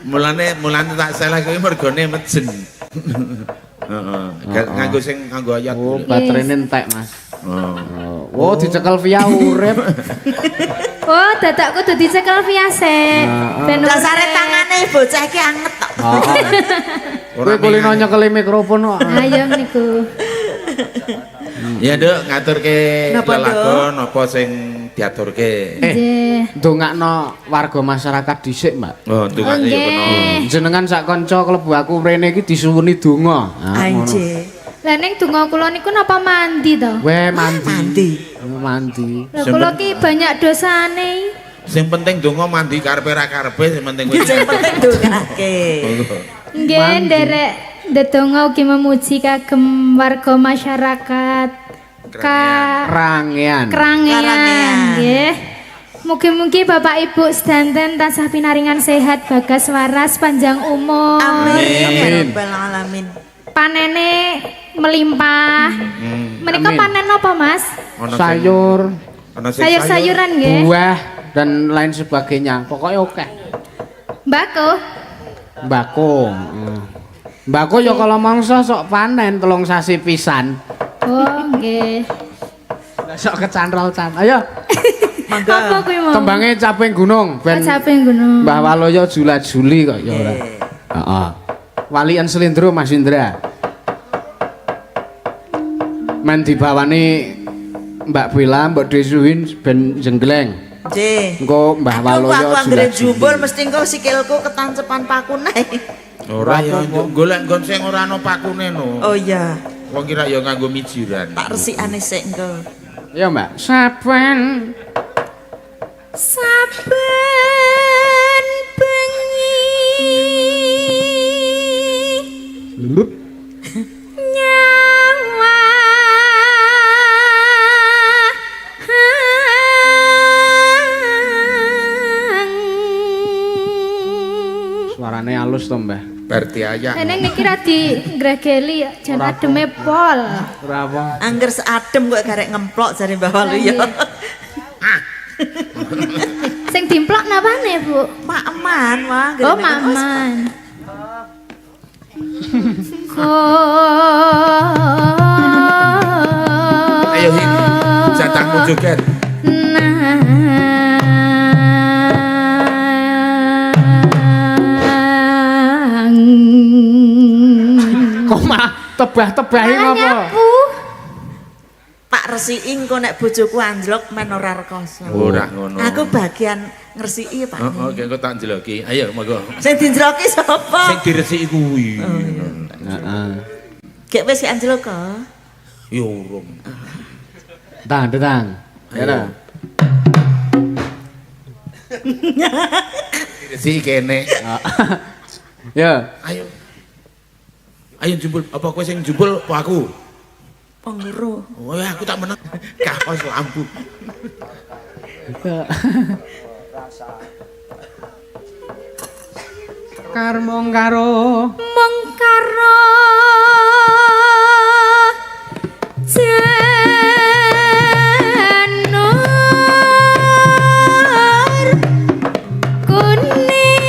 Mulane tak salah kuwi mergone mejen. Heeh. Nganggo sing nganggo ayat. Oh, baterene entek Mas. Oh. Oh, dicekel via urip. Oh, dadak kudu dicekel via sik. Ben dasare tangane bocah iki anget tok. Heeh. Kowe kulino nyekeli mikrofon kok. Ayo niku. Ya, Nduk, ngaturke lelagon apa sing diaturke. Nggih. Ndongakno warga masyarakat dhisik, Mbak. Oh, ndongakne ya kono. Jenengan sak kanca klebu aku mrene iki disuwuni donga. Anjir. Lah ning donga kula niku napa mandi to? Weh, mandi. Mandi. Mandi. Lah kula ki banyak dosane. Sing penting donga mandi karepe ra karepe sing penting kowe. Sing penting ndongake. Nggih, nderek ndedonga ugi memuji kagem warga masyarakat Krangean. Krangean nggih. Mugi-mugi Bapak Ibu sedanten tansah pinaringan sehat, bagas waras, panjang umur. Amin. Ya rabbal alamin. Panene melimpah. Menika panen apa, Mas? Sayur. Sayur-sayuran nggih. Buah dan lain sebagainya. Pokoknya oke. Mbako. Mbako. Mbako ya kalau mangsa sok panen 3 sasi pisan. Oh, nggih. Lah sok kecantrol-can. Ayo. Mangga. Apa kuwi mau? Tembange caping gunung ben caping gunung. Mbah Waloyo jula-juli kok ya ora. Heeh. Walian Slendro Mas Indra. Men dibawani Mbak Bella, Mbak Desuhin ben jenggleng. Nggih. Engko Mbah Waloyo aku anggere jumbul mesti engko sikilku ketancepan paku nae. Ora ya golek nggon sing ora ana pakune no. Oh iya. Wong kira ya nganggo mijiran. Tak resikane sik engko. Ya Mbak. Saben saben Nyawa. Suarane halus to, Mbah. Berarti ayah. Eneng niki ra di ngrageli ya, jan ademe pol. Ora apa. Angger seadem kok garek ngemplok jare Mbah Waluyo. Sing dimplok napane, Bu? Maeman wah. Oh, maman. Ayo Hin, jatahmu joget. Kok malah tebah-tebahi Malah ngopo? nyapu. Pak resiki engko nek bojoku anjlok men ora rekoso. Ora ngono. Aku bagian ngresiki Pak. Heeh, oke engko tak njeloki. Ayo monggo. Sing dinjeloki sapa? Sing diresiki kuwi. Heeh. Gek wis anjlok kok. Ya urung. Tang, tang. Ya ta. Diresiki kene. Ya. Ayo. Ayo jubul, apa kowe sing jubul apa aku? Pengero. Oh ya aku tak menang. Kaos lampu. Karmong karo Mung karo janur kuning.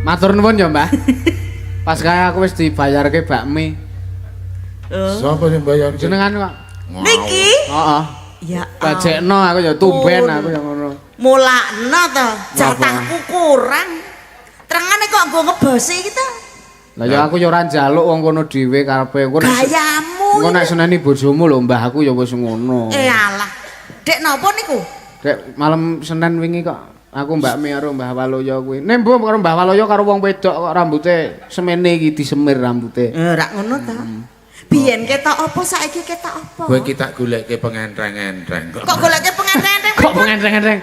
Matur nuwun ya, Mbah. Pas kaya aku wis dibayarke bakmi. Sapa sing bayar? Jenengan kok. Niki? Heeh. Ya. Bajekno aku ya tumben aku ya ngono. Mulakno to, jatahku kurang. Terengane kok nggo ngebosi iki to? Lah ya aku ya ora njaluk wong kono dhewe karepe engko nek Gayamu. engko nek seneni bojomu lho Mbah aku ya wis ngono. Eh alah. Dek napa niku? Dek malam Senin wingi kok aku Mbak Mi karo Mbah Waloyo kuwi. Nek mbok karo Mbah Waloyo karo wong wedok kok rambute semene iki disemir rambute. Eh rak ngono to. Biyen ketok apa saiki ketok apa? Kowe ki tak goleke pengentreng-entreng. Kok goleke pengentreng-entreng? Kok pengentreng-entreng?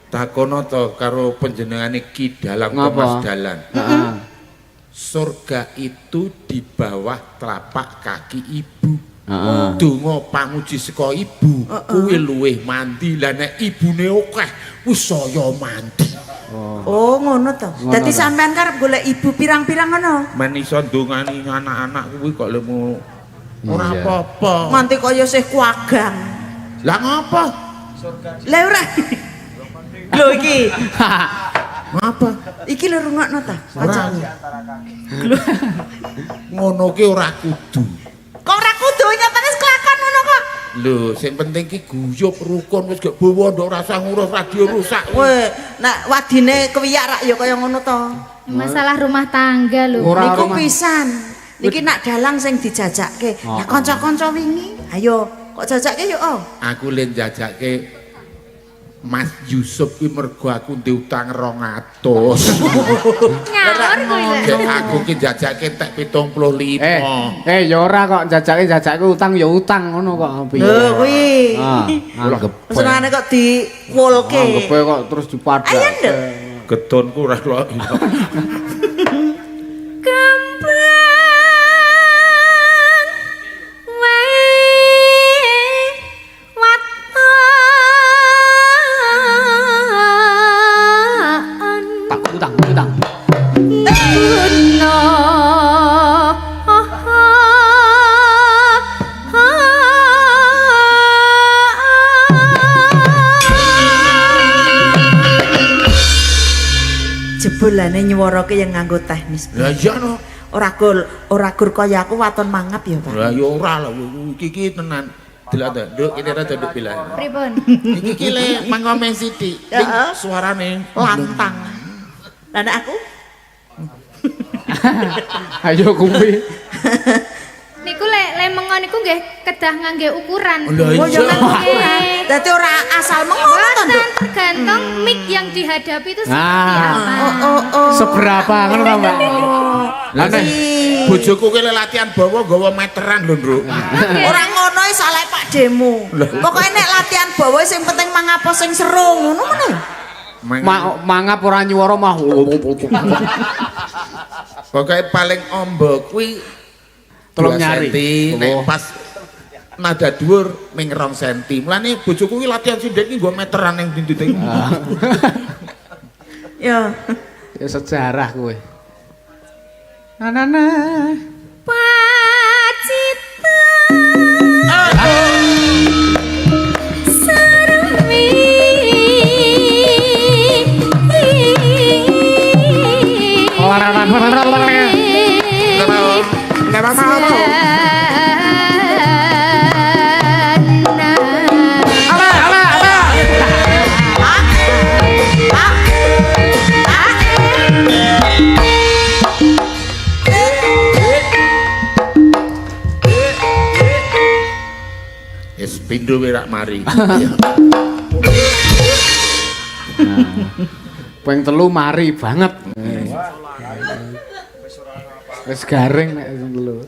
Takono to karo panjenengane Ki Dalang Ngapa? Thomas Dalan. Heeh. Surga itu di bawah telapak kaki ibu. Heeh. Donga panguji saka ibu kuwi luwih mandi. Lah nek ibune akeh wis saya mandi. Oh ngono to. Ngono Dadi to. sampean karep golek ibu pirang-pirang ngono. Men iso ndongani anak-anak kuwi kok lemu ora Iya. apa-apa. Nganti kaya sih kuagang. Lah ngapa? Lah ora. Lho iki, Ngapa? iki lho rungokno ta. Ora. Ngono ki ora kudu. Kok ora kudu nyatane kelakon ngono kok. Lho, sing penting ki guyub rukun wis gak bawa ndok rasa ngurus radio rusak. Weh, nek wadine kewiyak rak ya kaya ngono to. Masalah rumah tangga lho. Ora Niku rumah. pisan. Niki nak dalang sing dijajake. Oh. Lah kanca-kanca wingi, ayo kok jajake yuk oh. Aku le njajake Mas Yusuf kuwi mergo aku ndek utang 200. Nyaur kuwi lho. Gek aku ki njajake tek 75. Eh ya ora kok jajake utang ya utang ngono kok piye. Lho kuwi. Ah, anggep. Senengane kok diwolke. Anggepe kok terus dipadake. Ayo, Nduk. Getonku ora lok. Kembang wae waton Tak utang, utang. guna. Jebulane nyuwarake yang nganggo teknis. Lah iya no. Ora gul, ora gur kaya aku waton mangap ya, Pak. Lah ya ora lah iki ki tenan. Delok ta, Nduk kene rada nduk bilang. Pripun? Iki ki le mangomen sithik. Ning suarane Lantang. Lah nek aku Ayo kuwi. Niku lek le mengo niku nggih kedah ngangge ukuran. Lah Oh, ya iya. nganggo ukuran. Dadi ora asal mengono to, Boten Nduk. tergantung mic yang dihadapi itu seperti Ah. apa. Oh, oh, oh. Seberapa ngono ta, Mbak? Lah nek Ih. bojoku ki le latihan bawa nggawa meteran lho, Nduk. Ora ngono iki salah Pak pakdemu. Pokoke nek latihan bawa sing penting mangapa sing seru ngono meneh. Mangap ora nyuwara mah. Pokoke paling ombo kuwi 3 nyari. Nek pas nada dhuwur ming 2 senti. Mulane bojoku kuwi latihan sinden ki nggo meteran ning ndi-ndi. Ya. Ya sejarah kowe. Na na na. Pacitan sarmi. Wis pindho rak mari. Ping 3 mari banget. Wis garing nek ping 3.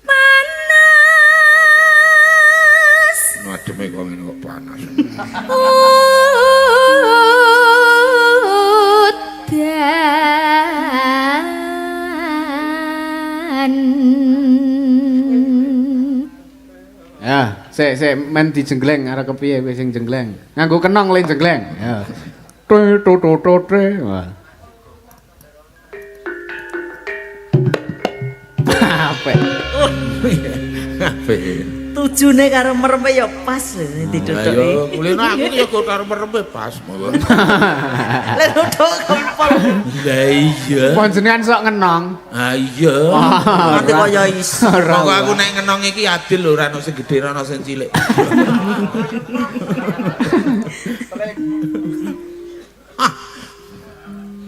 Panas. Ademe kok ngene kok panas. Udan. Ya, sik sik men dijenggleng arep kepiye kowe sing jenggleng. Nganggo kenong le jenggleng. Ya. Tre to to to tre. Wah. Apik. Apik. Tujune karo mereme ya pas lho didodok. Ayo, kulino aku ki ya karo mereme pas. Lha dodok kempol. Lah iya. Panjenengan sok ngenong. Ah iya. Nanti kaya iso. Monggo aku nek ngenong iki adil lho, ora ono sing gedhe, ora ono sing cilik.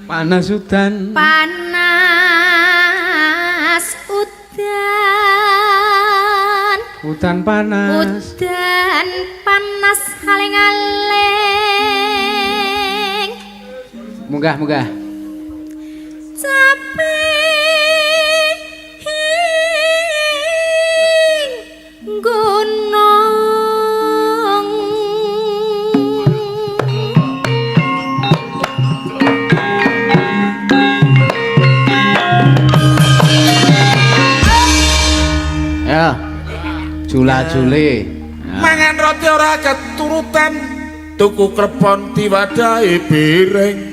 Panas udan. Panas udan. Udan panas. Udan panas aling-aling. Munggah munggah. Capek gunung. Ya. Jula-jule. Mangan roti ora keturutan, tuku klepon diwadahi piring.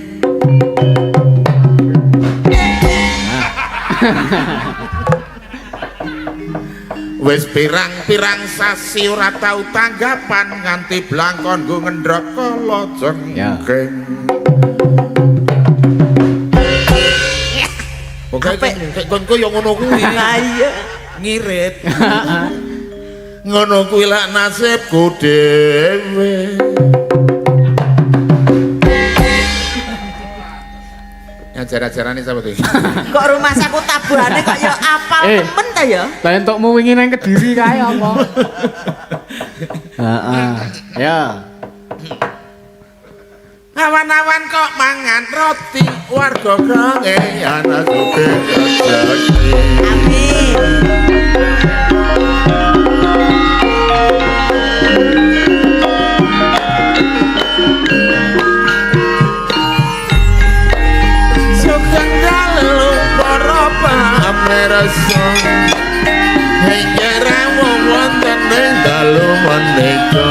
Wis pirang-pirang sasi ora tau tanggapan nganti blangkon nggo ngendhok kala jengking. Pokoke konku ya ngono kuwi. Lah iya. Ngirit. Ngono kuwi lak nasibku dhewe. Ajar-ajarane sapa iki? Kok rumah saku tabuhane kok ya apal temen ta ya? Lah entukmu wingi nang Kediri kae apa? Heeh. Ya. Awan-awan kok mangan roti warga kangean sugih rejeki. Amin. Sugeng dalu para pamirsa. Ingkang rawuh wonten ing dalu menika.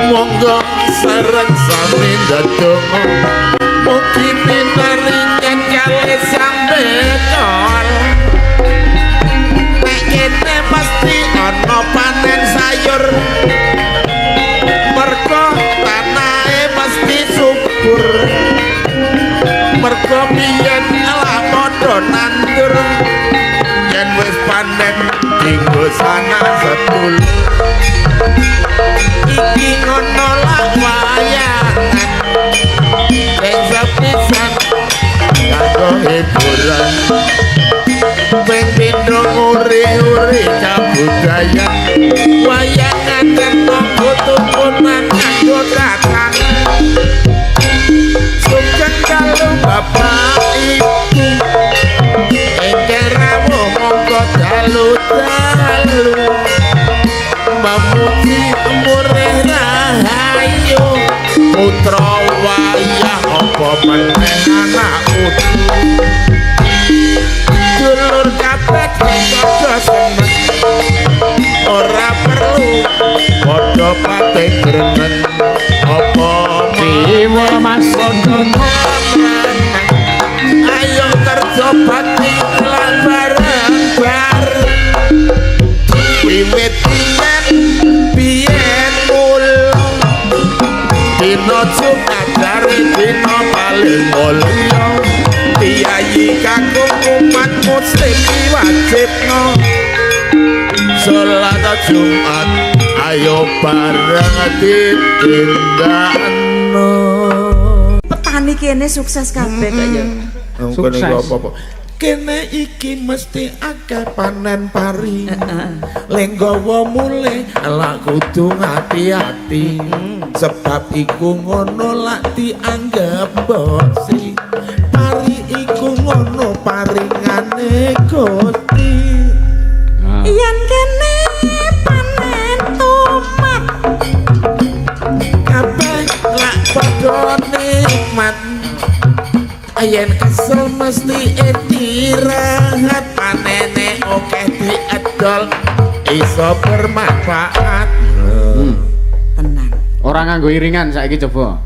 Monggo sareng sami ndedonga mugi pinaringan kalih sambetol. Nek kene mesti ana panen sayur, mergo tanahe mesti subur. Mergo biyen lak padha nandur, yen wis panen dinggo sanak sedulur. Iki ngono lak wayangan sing sepisan kanggo hiburan. Ping pindho nguri-uri kabudayan, wayangan kena tutunan kanggo tatanan. Sugeng dalu bapak ibu ingkang rawuh monggo dalu-dalu. Murih rahayu putra wayah apa meneh anak utu dulur kabeh padha seneng ora perlu padha pate gremen apa Dewa Mas padha menang ayo kerja bakti lan bareng bareng wiwit biyen biyen mula dina Jumat dari dina paling mulya piyayi kakung umat muslim diwajibno salat Jumat ayo bareng ditindakno. Petani kene sukses kabeh kok ya. Sukses. Apa-apa. Kene iki mesti akeh panen pari. Lenggawa mulih lak kudu ngati-ati. Sebab iku ngono lak dianggep bosi. Pari iku ngono paringane Gusti. Yen kene panen tomat Kabeh lak padha nikmat. Yen kesel mesti istirahat panene akeh diedol iso bermanfaat. Tenang. Ora nganggo iringan saiki coba.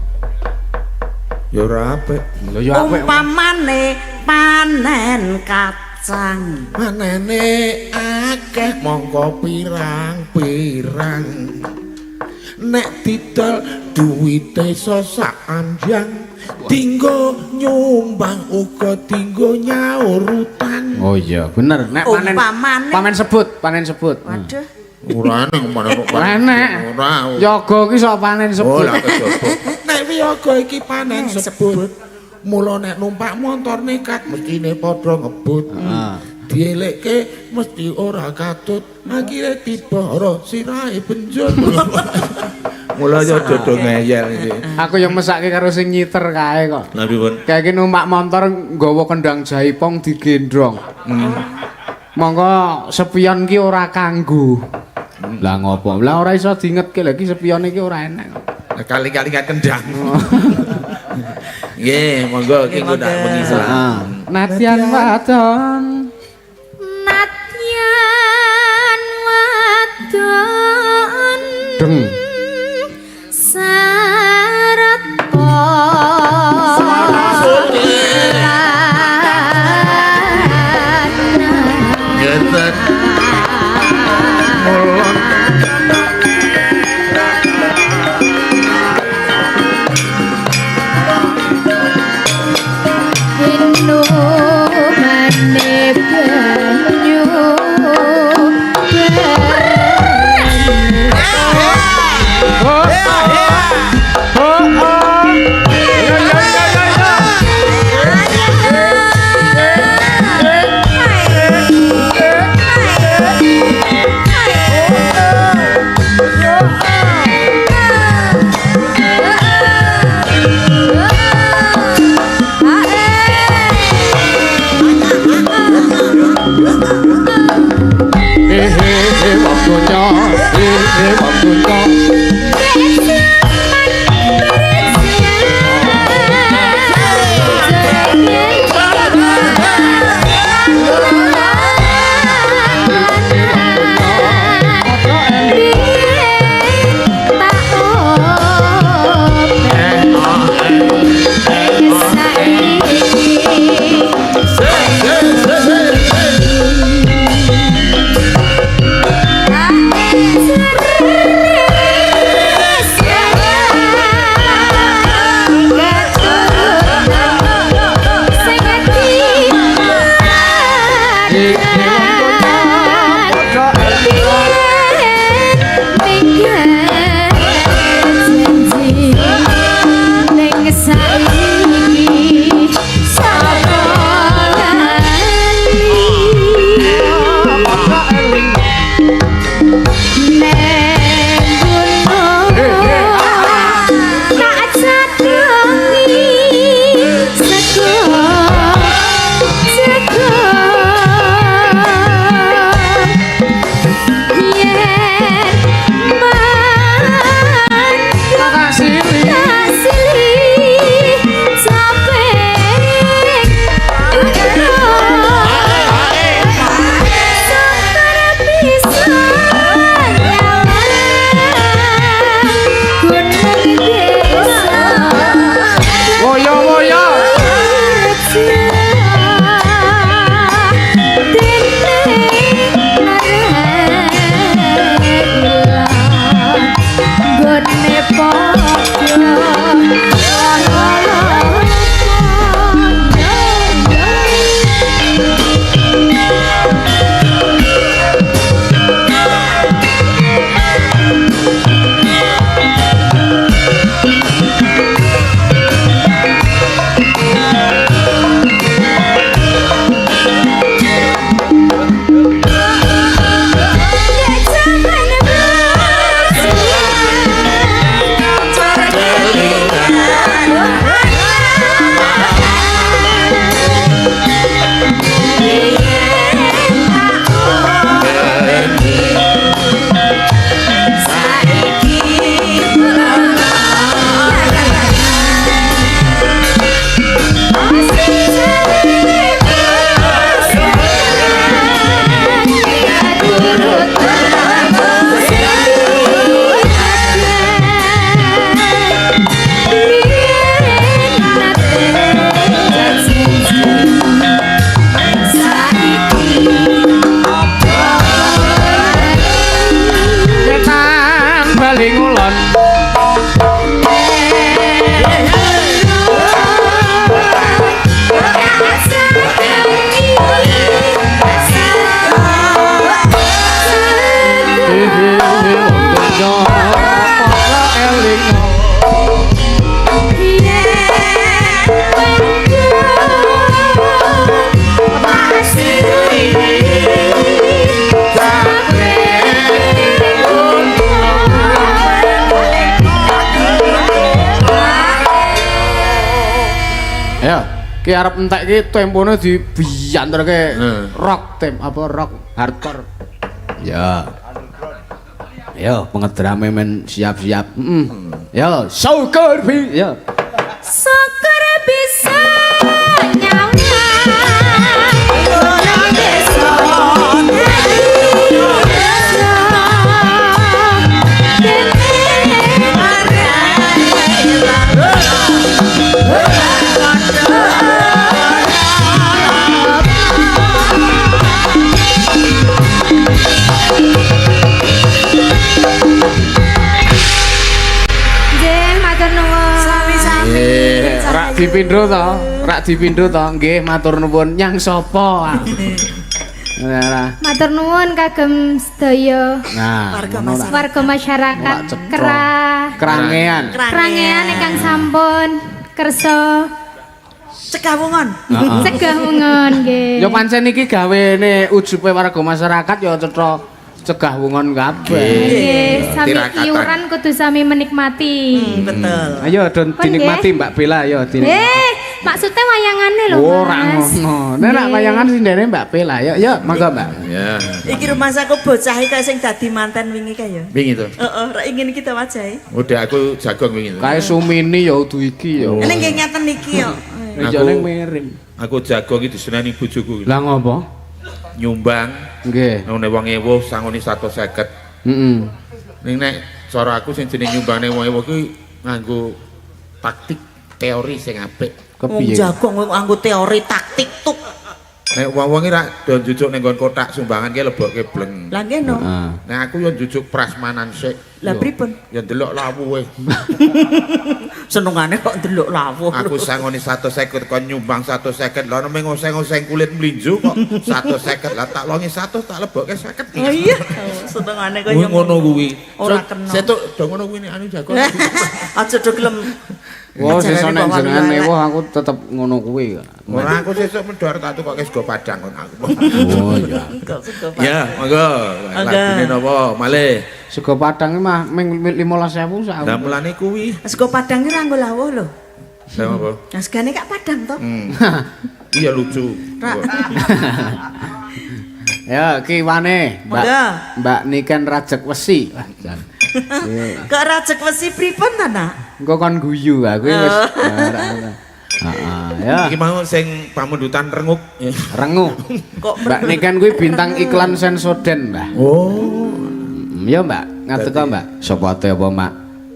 Ya ora apik. Lho ya apik. Umpamane panen kacang. Panene akeh mongko pirang-pirang. Nek didol duwite iso sak anjang. Dinggo nyumbang uga dinggo nyaur utang. Oh iya, bener. Nek panen Umpamane- panen sebut, panen sebut. Waduh. Ora nang mana kok. Ora enek. Ora. Yoga ki iso panen Oh sebut. lah kejaba. Nek wiyaga iki panen sebut. Mula nek numpak montor nekat mestine padha ngebut. Dielekke mesti ora katut, akhire dibara sirahe benjut. Mula yo dodo ngeyel iki. Aku yang mesake karo sing nyiter kae kok. Lah pripun? Kayak iki numpak motor nggawa kendang jaipong digendrong. Monggo sepion ki ora kanggo. Lah ngopo? Lah ora iso diingetke lha iki sepion iki ora enek kok. Kali-kali kan kendang. Nggih, monggo iki engko ndak bengi Heeh. Nadyan wadon. Nadyan wadon Deng. sarata Ngeten. Mula Inumane banyu banyu. Ya, ki arep entek ki tempone dibianterke rock tem apa rock hardcore. Ya. Yo, pengedrame men siap-siap. Heeh. Yo, syukur bi. Ya. Syukur bisa nyawa. Rak dipindho to, rak dipindho to. Nggih, matur nuwun. Nyang sapa? Nah, matur nuwun kagem sedaya. Nah, warga masyarakat Krangean. Krangean ingkang sampun kersa cegah wungon. Cegah wungon nggih. Ya pancen iki gawene ujube warga masyarakat ya cetha cegah wungon kabeh. Nggih, sami iuran kudu sami menikmati. Betul. Ayo don dinikmati Mbak Bella ayo dinikmati. Maksudnya wayangane lho, Mas. Ora ngono. Nek nak wayangan sindene Mbak Bella. Yo yo monggo Mbak. Ya. Iki rumahsaku bocah iki sing dadi manten wingi kae ya. Wingi to. Heeh, rak ingin kita wajahe. Udah aku jagong wingi to. Kae Sumini ya udu iki ya. Ning nggih ngeten iki yo. Rejane miring. Aku jagong iki diseneni bojoku. Lah ngopo? Nyumbang. Nggih. Nang wong ewu sangone 150. Heeh. Ning nek cara aku sing jenenge nyumbangne wong ewu kuwi nganggo taktik teori sing apik. Wong jagong nganggo teori taktik tuk. Nek wong-wong iki rak do njujuk ning nggon kotak sumbangan ki lebokke bleng. Lah nggih no. Nek aku yo njujuk prasmanan sik. Lah pripun? Ya ndelok lawuhe. Senengane kok ndelok lawuh. Aku sangone 150 kon nyumbang 150. Lah ono mung oseng-oseng kulit mlinjo kok 150. Lah tak longi 100 tak lebokke 50. Oh iya. Senengane kok ngono kuwi. Ora kena. Setuk do ngono kuwi nek anu jago. Aja do gelem. Wah, sesuk nek jenengan ewuh aku tetep ngono kuwi. Ora aku sesuk medhar tak tukoke sego padang kon aku. Oh iya. Ya, monggo. Lagune napa malih? Sego padang iki mah ming 15.000 sak. Lah mulane kuwi. Sego padang iki ra nggo lawuh lho. Lah apa? Nah, segane kak padang to. Iya lucu. Ya, ki wane, Mbak. Mbak Niken Rajek Wesi. Wah, jan. Kok Rajek Wesi pripun ta, Nak? Engko kon guyu aku wis. Heeh, ya. Iki mau sing pamundutan renguk. Renguk. Kok Mbak Niken kuwi bintang iklan Sensoden, Mbah. Oh. Ya, Mbak. Ngadeg to, Mbak. Sapa te apa, Mak?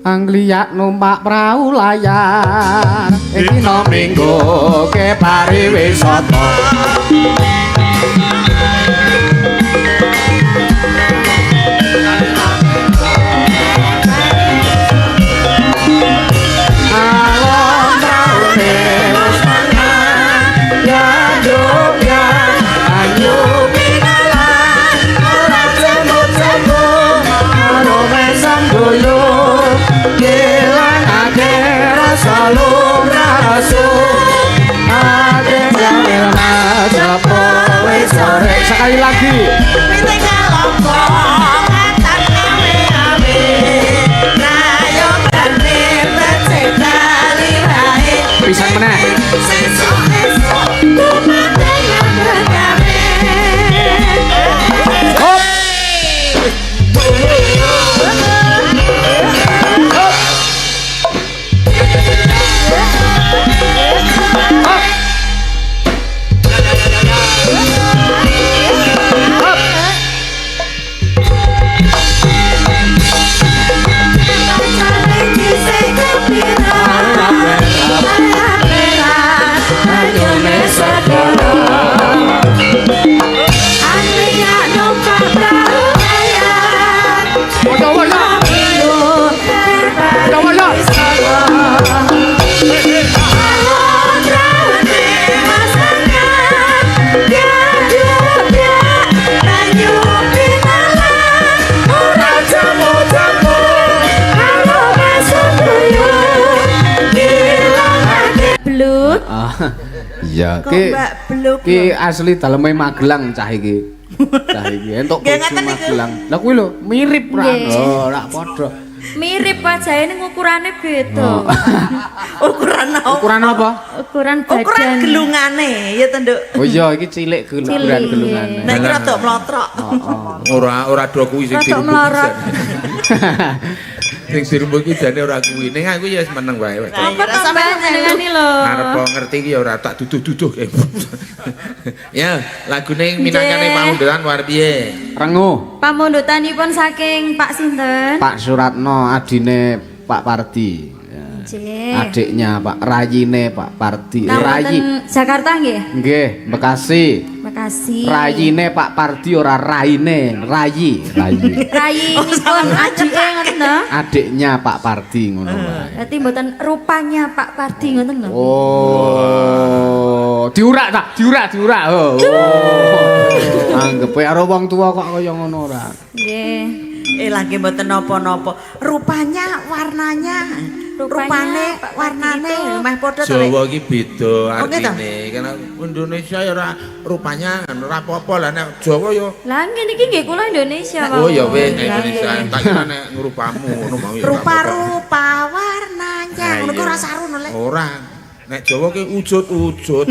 Angliyak numpak prau layar. Iki no minggu ke pariwisata. Sekali lagi. Pisan meneh. Iya, Kok ki Mbak Bluk. ki asli daleme Magelang cah iki. Cah iki entuk Nggih, bojo ngaten niku. Magelang. Lah kuwi lho mirip ra. Nggih. Oh, ora padha. Mirip wajahe ning ukurane beda. Oh. Ukuran apa? Ukuran apa? Ukuran badan. Ukuran gelungane ya to, Nduk. Oh iya, iki cilik Cilik. ukuran gelungane. Nek iki rada mlotrok. Ora ora do kuwi sing Rodok dirembuk. melorot. Sing dirembuk iki jane ora kuwi. Ning aku ya wis meneng wae. Lah, Apa iya, to sampeyan Mbak jenengane lho? Arep ngerti iki ya ora tak duduh-duduh. Ya, lagune minangkane Nggih. pamundutan war piye? Renguh. Pamundutanipun saking Pak sinten? Pak Suratno adine Pak Pardi. Ya. Nggih. Adiknya Pak Rayine Pak Pardi. Nah, Rayi. wonten Jakarta nggih. Nggih, Bekasi. Makasih. Rayine Pak Pardi ora raine, rayi, rayi. Rayinipun adike ngoten to? Adiknya Pak Pardi ngono wae. Berarti mboten rupanya Pak Pardi ngoten lho. Oh, diurak tak? Diurak, diurak. Oh. Oh. Anggepe karo wong tua kok kaya ngono ora. Nggih. Eh lagi mboten napa-napa. Rupanya warnanya, Rupanya, rupane Pak Pardi warnane itu- meh padha to. Lek. Jawa iki beda Oh, nggih to? artine. Karena Indonesia ya ora rupanya ora apa-apa lah nek Jawa ya. Lah ngene iki nggih kula Indonesia Pak. Oh ya wis nek Lah, Indonesia nggih. tak kira nek ngrupamu ngono mau ya. ora apa-apa. Rupa-rupa warnanya. Nah, Ngono ku iya. ora saru no, Lek. Ora. Nek Jawa ki ujud-ujud.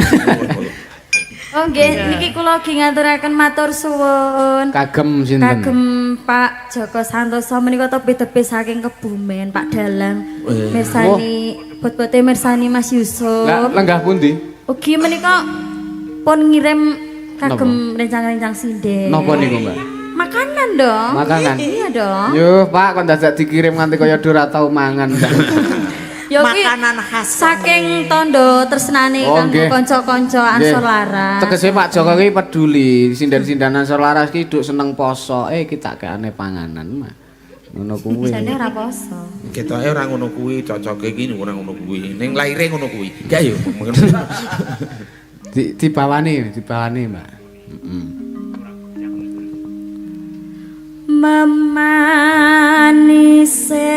Oh nggih, niki kula ugi ngaturaken matur suwun. Kagem sinten? Kagem Pak Joko Santoso menika tebih-tebih saking Kebumen, Pak Dalang. Mirsani bot-bote mirsani Mas Yusuf. Lah lenggah pundi? Ugi menika pun ngirim kagem rencang-rencang sinden. Napa niku, Mbak? Makanan dong. Makanan? Iya dong. Yuh, Pak, kon dadak dikirim nganti kaya ora tau mangan. Ya kuwi Makanan khas. Saking tondo tresnane Oh, kanggo nggih. kanca-kanca Ansor Laras. Tegese Pak Joko ki peduli, sinden-sinden Ansor Laras ki duk seneng poso. Eh, ki tak keane panganan mah. Ngono kuwi. Jane ora poso. Ketoke ora ngono kuwi, cocoke iki ora ngono kuwi. Ning laire ngono kuwi. Gak yo. Dibawani, dibawani, Mbak. Heeh. Memanise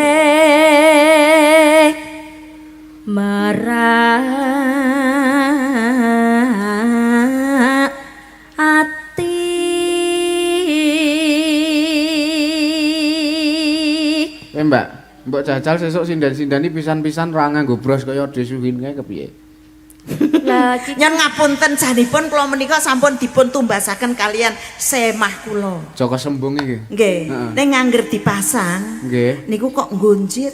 merak ati. Eh, Mbak, mbok jajal sesuk sinden-sindeni pisan-pisan ora nganggo bros kaya Desuhin kae kepiye? Lah iki Nyon ngapunten janipun kula menika sampun dipun tumbasaken kalian semah kula. Joko Sembung iki. Nggih, Heeh. ning ngangger dipasang Nggih. niku kok nggonjit.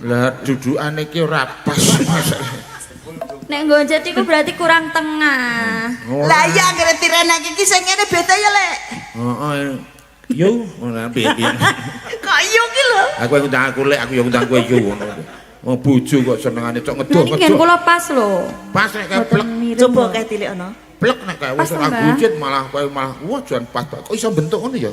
Lah dudukane iki ora pas. nek nggonjet iku berarti kurang tengah. Lah iya anggere direnek iki sing ngene beda ya, Lek. Heeh. Yo, ora piye. Kok iyo ki lho. Aku yang ngundang aku lek, aku yang ngundang kowe yo ngono. Wong bojo kok senengane cok Nah ngedoh iki ngen ngedoh. kula pas lho. Pas nek kae Mboten plek mirip. Coba lho. kae tilik ana. plek nek kae Pas wis to, ora Mbak? buncit malah kowe malah wah jan pas kok iso bentuk ngono ya.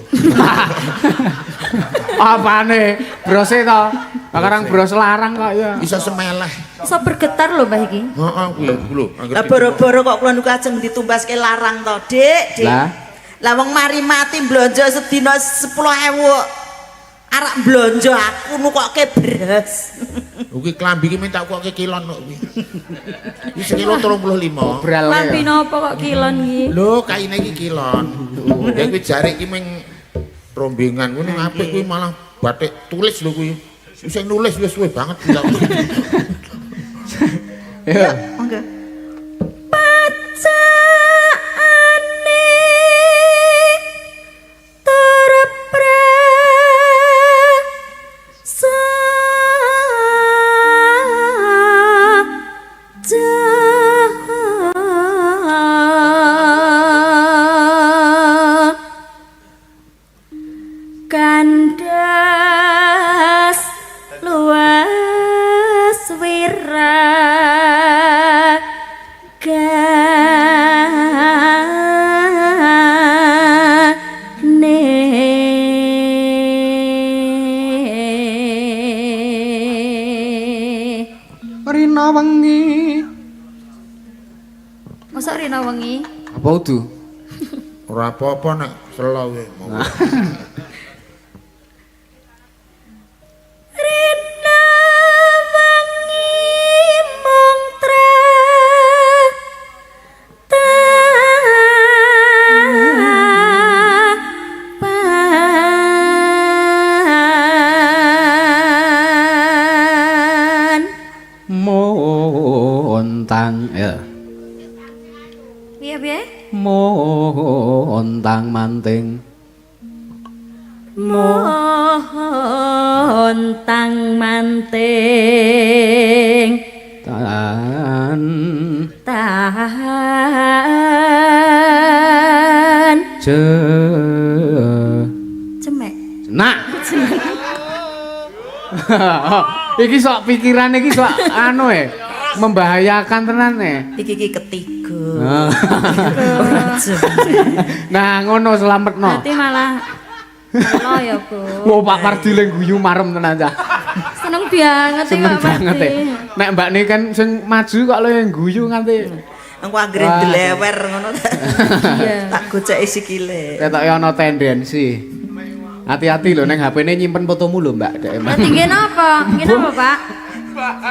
Apane? Brose to? Sekarang bros larang kok ya. Iso semeleh. Iso bergetar lho Mbah iki. Heeh kuwi lho. Angger Lah boro-boro kok kula niku ajeng ditumbaske larang to, Dik, Dik. Lah? Lah wong mari mati blonjo sedina 10.000. Arak blonjo aku nukokke beras. Kuwi klambi iki minta kok kilon kok kuwi. Iki sekilo 35. Obral Lambi ya. napa kok kilon iki? Lho kaine iki kilon. Ya kuwi jarik iki ming rombongan kuwi ning apik kuwi malah batik tulis lho kuwi. Sing nulis wis suwe banget. Ya. Monggo. Pacaane terpre saja kandas luas wiragane. Rina wengi. Mosok rina wengi? Apa udu? Ora apa-apa nek selo kuwi. Rina wengi mung tresnaku. Montang ya. Piye piye? Montang manting. Montang manting Tan tahan je cemek. Nak. Iki sok pikiran iki sok anu e membahayakan tenan e. Iki iki ketiga. Ora jemek. Nah, ngono slametno. Berarti malah lo ya, Bu. Wah, Pak Pardi leng guyu marem tenan cah. Seneng banget iki Seneng Pak banget Pardi. e. Nek Mbak ne kan sing maju kok lho yang guyu nganti Engko anggere Wah. delewer ngono tak. Iya. Tak goceki sikile. ketoke ana tendensi. Hati-hati lho neng HP-ne nyimpen fotomu lho, Mbak. Dek emang. Berarti nggih napa? Nggih napa, Pak?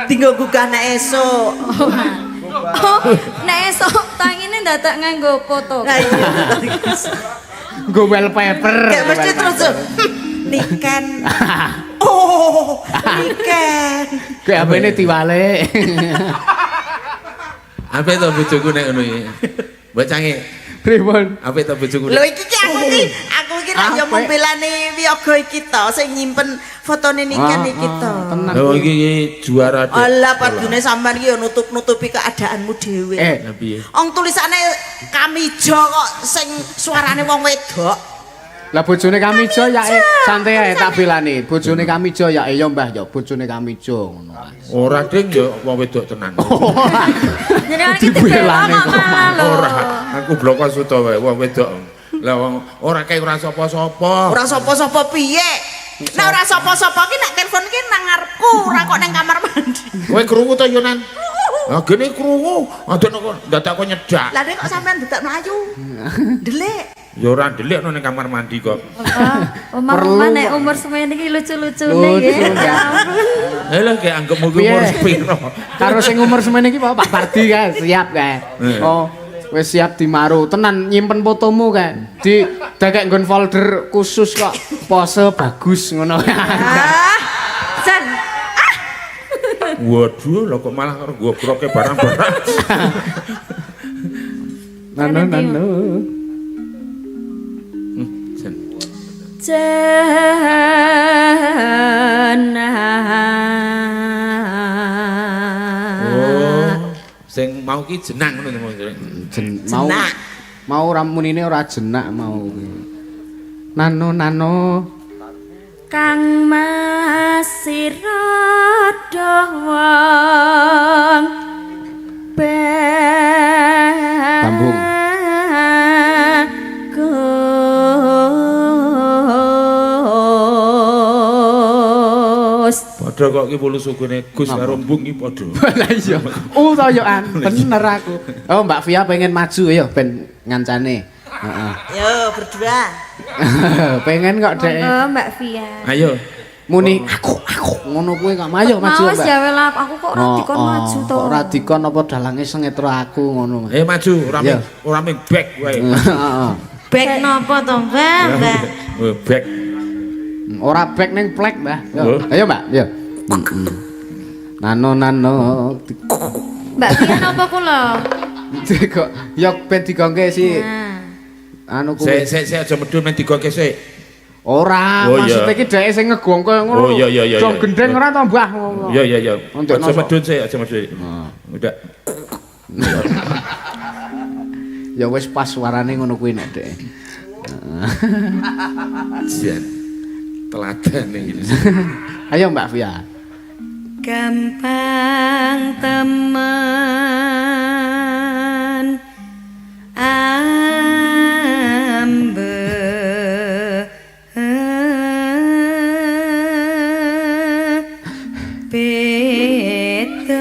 Tinggo gugah nek esuk. Oh, nek esuk tangine ndadak nganggo foto. Lah iya. Nggo wallpaper. Kayak mesti terus niken. Oh, niken. Kayak HP-ne diwalek. Apik to bojoku nek ngono iki. Mbok cange, Pripun? apik to bojoku. Lho iki ki aku iki ra yo Apik. membelani wiyaga iki to sing nyimpen fotone niken iki to. Tenan. Lho iki iki juara Dek. Alah padune sampean iki yo nutup-nutupi keadaanmu dhewe. Eh, Lah piye? Wong tulisane Kamijo kok sing suarane wong wedok. Lah bojone Kamijo ya e, santai ae tak belani. Bojone Kamijo ya e ya Mbah ya bojone Kamijo ngono. Ora ding yo wong wedok tenan. Jenengan iki dibela Dibelani kok kok. malah lho. Ora, aku bloko suta wae wong wedok. Lah wong ora kae ora sapa-sapa. Ora sapa-sapa piye? Nek ora sapa-sapa ki nek telepon ki nang ngarepku, ora kok nang kamar mandi. Kowe krungu to yo Nan? Ah gene krungu, adekno kok dadak kok nyedak. Lah nek kok sampean dadak mlayu. Ndelik. Ya ora ndelikno ning kamar mandi kok. Omah Perlu omah nek kok. umur semene iki lucu-lucune Lucu, nggih. ya. Eh lah kayak anggapmu ki Piye? umur sepiro. Karo sing umur semene iki Pak Pardi kae siap kae. Eh. Oh, wis siap dimaru. Tenan nyimpen fotomu kae. Di dakek nggon folder khusus kok pose bagus ngono. Ah, Jan, Waduh, lah kok malah karo gua groke barang-barang. Nano nano. Jan. Jana. Oh, sing mau ki jenang ngono mau. Jen, mau Jenak. mau ora munine ora jenak mau. Nano nano. Kang Mas rada wong Bambung. Bagus. Padha kok ki wulu sugune Gus karo Mbung ki padha. Lah iya. Oh to yo an, bener aku. Oh Mbak Via pengen maju ya ben ngancane. Heeh. yo berdua. Pengen kok dek Monggo Mbak Via. Ayo. muni aku aku ngono kuwi kok ayo maju Mau Mbak. jawe lah aku kok ora Oh, dikon oh, maju to. Kok ora dikon apa dalange sengetro aku ngono. Mas. Eh maju, ora Iya. ming ora ming back wae. Heeh. Back napa to, Mbak? Mbak? Eh, Back. Ora back ning plek, Mbah. Yo. Oh. Ayo, Mbak. Yo. Nano nano Mbak Via napa kula? kok yo ben digongke si Nah. anu kuwi. Sik sik sik aja medun men digoke sik. Ora, Oh, iya. maksudnya iki dhek sing ngegongke ngono. Oh, iya, iya, iya, Dong iya. gendeng ora to, Mbah ngono. Iya iya iya. Untuk Aja nosok. medun sik, aja medun. Udah. Ya wis pas suarane ngono kuwi nek dhek. Jan. Teladan iki. Ayo Mbak Via. Gampang temen ambe beda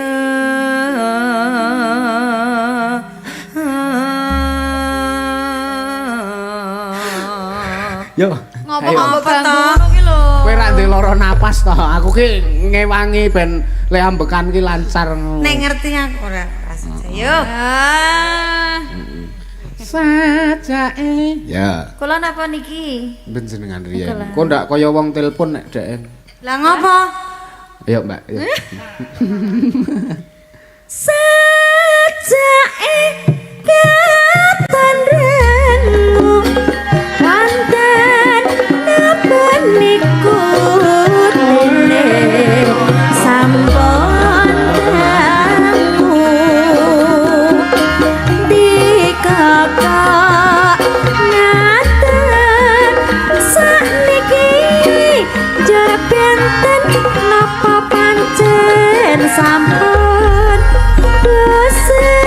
Yo. Ngopo Ayo. ngopo to? Ki lho. Kowe ra ndek lara napas to. Aku ki ngewangi ben le ambekan ki lancar ngono. Nek ngerti aku ora rasa. Yo. Ah. Sajake. Ya, Kula napa niki? ben jenengan riyen. Kok ndak kaya wong telepon nek dhek. Lah ngopo? Ayo, Mbak. Ayo. Sajake Sajake katon rengu wonten napa niku dene sampun dangu dikakak ngaten sakniki jar benten napa pancen sampun bosen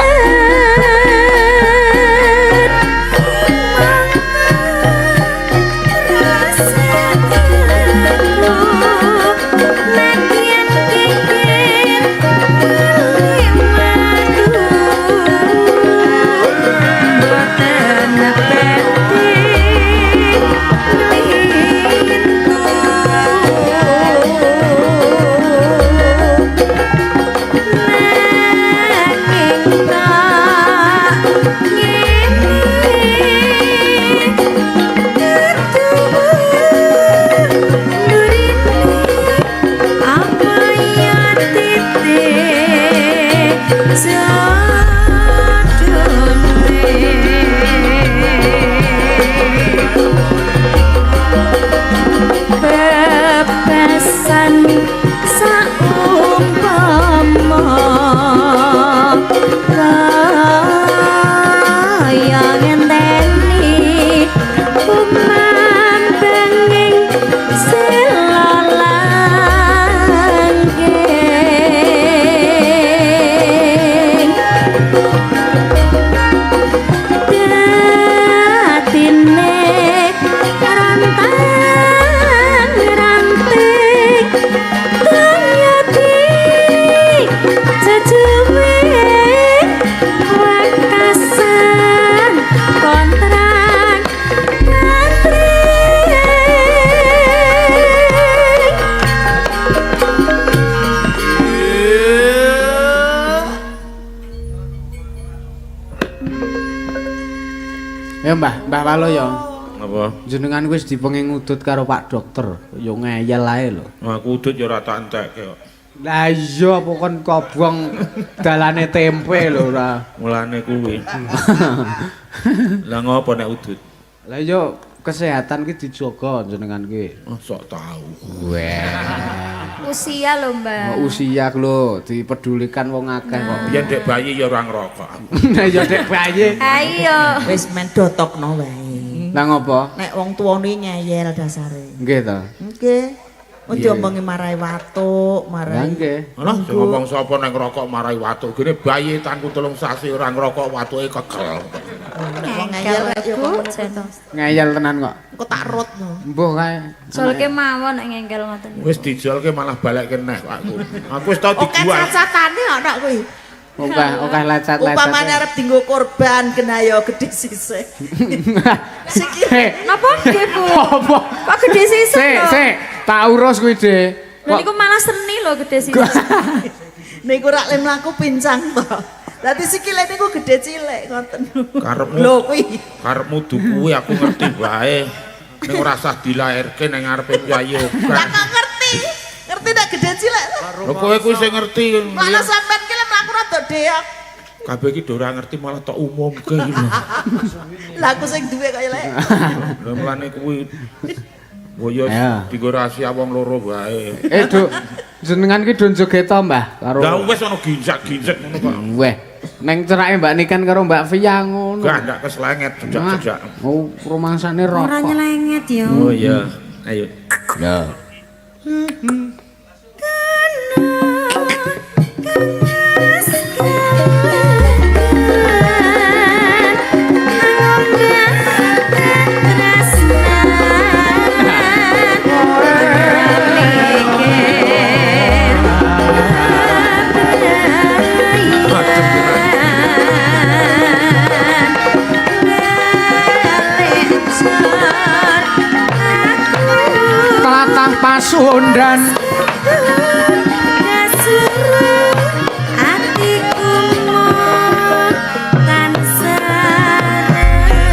Bebasan saumpama kaya ngenteni kumambanging selalangking datine rantang ranting danyati jejuwe wekasan kontrak kantring. Ya Mbah, Mbah Walo ya. Apa? Jenengan wis dipenging ngudut karo Pak Dokter, ya ngeyel ae lho. Aku udut ya ora tak entekke kok. Lah iya apa kon kobong dalane tempe lho ora. Mulane kuwi. Lah ngopo nek udut? Lah iya kesehatan ki dijaga jenengan ki. Oh, sok tau. Weh. Usia lho, Mbak. Usia lho dipedulikan wong akeh kok. Biyen dek bayi ya ora ngerokok aku. Lah iya dek bayi. Ayo. Wis men dotokno wae. Lah ngopo? Nek wong tuane ngeyel dasare. Nggih to. Nggih. Oh diomongi marai watuk, Lah marai. nggih. Alah, sing ngomong sapa nek ngerokok marai watuk. Gene bayi tanku 3 sasi ora ngerokok watuke kegel. Nek wong ngeyel ya Bu, kok jen. Ngeyel tenan kok. engko tak rut no. Mbuh kae. Solke mawon nek ngengkel ngoten. Wis dijolke malah balekke neh kok aku. Aku wis tau Oke dijual. cacatane ana kuwi. Okeh, okeh lecet-lecet. Upamane arep dienggo korban kena ya gedhe sisih. Sikile Napa nggih, Bu? Apa? Kok gede sisih Sik, lho? sik, tak urus kuwi, Dik. Lha niku malah seni lho gede sisih. niku rak le mlaku pincang to. Dadi sikile niku gedhe cilik ngoten. Karepmu. Lho kuwi. Karepmu du kuwi aku ngerti wae. Ning ora usah dilairke ning ngarepe piyayi Lah akeh. kok ngerti? Ngerti nek gedhe cilik to? Lho kowe kuwi sing ngerti. Malah sampean ki le mlaku rada deok. Kabeh iki do ora ngerti malah tok umumke iki lho. Lah aku sing duwe kaya lek. Lah mulane kuwi Wo ya Ayo. dienggo rahasia wong loro wae. Eh, Duk, jenengan ki do joget to, Mbah? Karo Lah wis ana ginjak-ginjek ngono kok. Weh, neng cerake Mbak Niken karo Mbak Via ngono. Gak ndak keslenget jejak-jejak. Oh, rumangsane Ora rokok. nyelenget ya. Oh iya, ayo. Ya. Tlatah Pasundan. Atiku mung tansah rengu.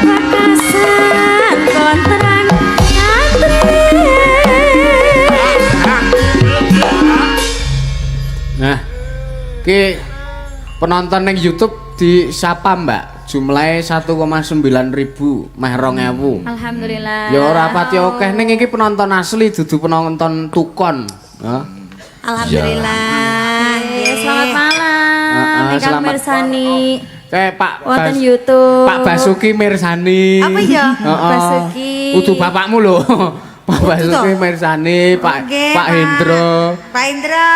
Wekasan kontrang antri. Nah, ki penonton ning YouTube disapa, Mbak. Jumlahe 1,9 ribu, meh 2000. Alhamdulillah. Ya ora pati akeh, ning iki penonton asli, dudu penonton tukon. Hah? Alhamdulillah. Nggih, selamat malam. Heeh, Ingkang selamat- mirsani Kayak Pak wonten YouTube. Pak Basuki mirsani. Apa ya? Heeh. Basuki. Udu bapakmu lho. Pak Basuki toh? mirsani, Pak Nggih, Pak Hendro, Pak Indra,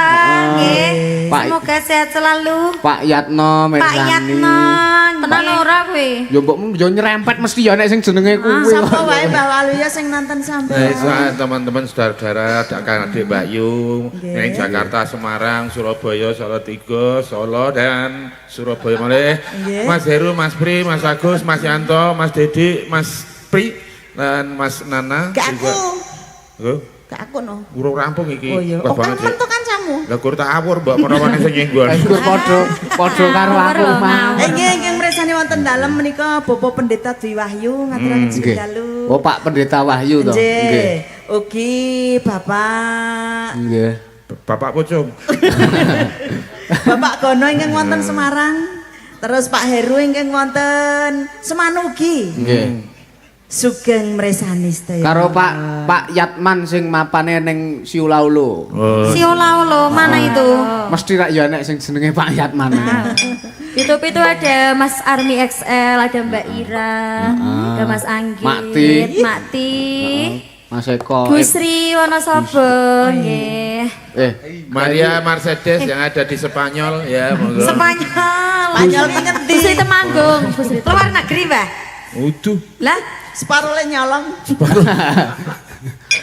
nggih. Semoga sehat selalu. Pak Yatno Pak mirsani. Yatno. Tenan ora kuwi? Ya mbokmu yo nyerempet mesti ya nek sing jenenge kuwi. Sapa wae Mbah Waluyo sing nonton sampean. Nah, teman-teman, saudara-saudara, akan adik Mbak Yu, yang Jakarta, Semarang, Surabaya, Salatiga, Solo, dan Surabaya malih. Mas Heru, Mas Pri, Mas Agus, Mas Yanto, Mas Dedi, Mas Pri, dan Mas Nana. Gak aku. Lho, Gak aku no. urung rampung iki. Oh iya. Wah, Oh kan banget sih. mentu kancamu. Lah gur tak awur mbok menawane sing nyinggon. Iku padha padha karo aku, Ngawur, Mas. ngawur. Nggih, ingkang mirsani wonten dalem menika Bapak Pendeta Dwi Wahyu ngaturaken Nggih. dalu. Oh, Pak Pendeta Wahyu to. Nggih. Ugi Bapak Nggih. Bapak pocong. Bapak Gono ingkang wonten Semarang. Terus Pak Heru ingkang wonten Semanugi. Nggih. Sugeng mresani sedaya. Karo Pak Pak Yatman sing mapane ning Siulaulo. Oh. Siolaulo mana itu? Mesti rak ya nek sing jenenge Pak Yatman. YouTube itu ada Mas Army XL, ada Mbak Ira, ada Mas Anggit, Makti. Makti, Mas Eko. Bu Sri Wonosobo, nggih. Maria Mercedes yang ada di Spanyol ya, monggo. Spanyol. Spanyol ki ngendi? Bu Sri Temanggung, Bu Sri Luar negeri, Mbah. Uduh. Lah, Separuh le nyolong.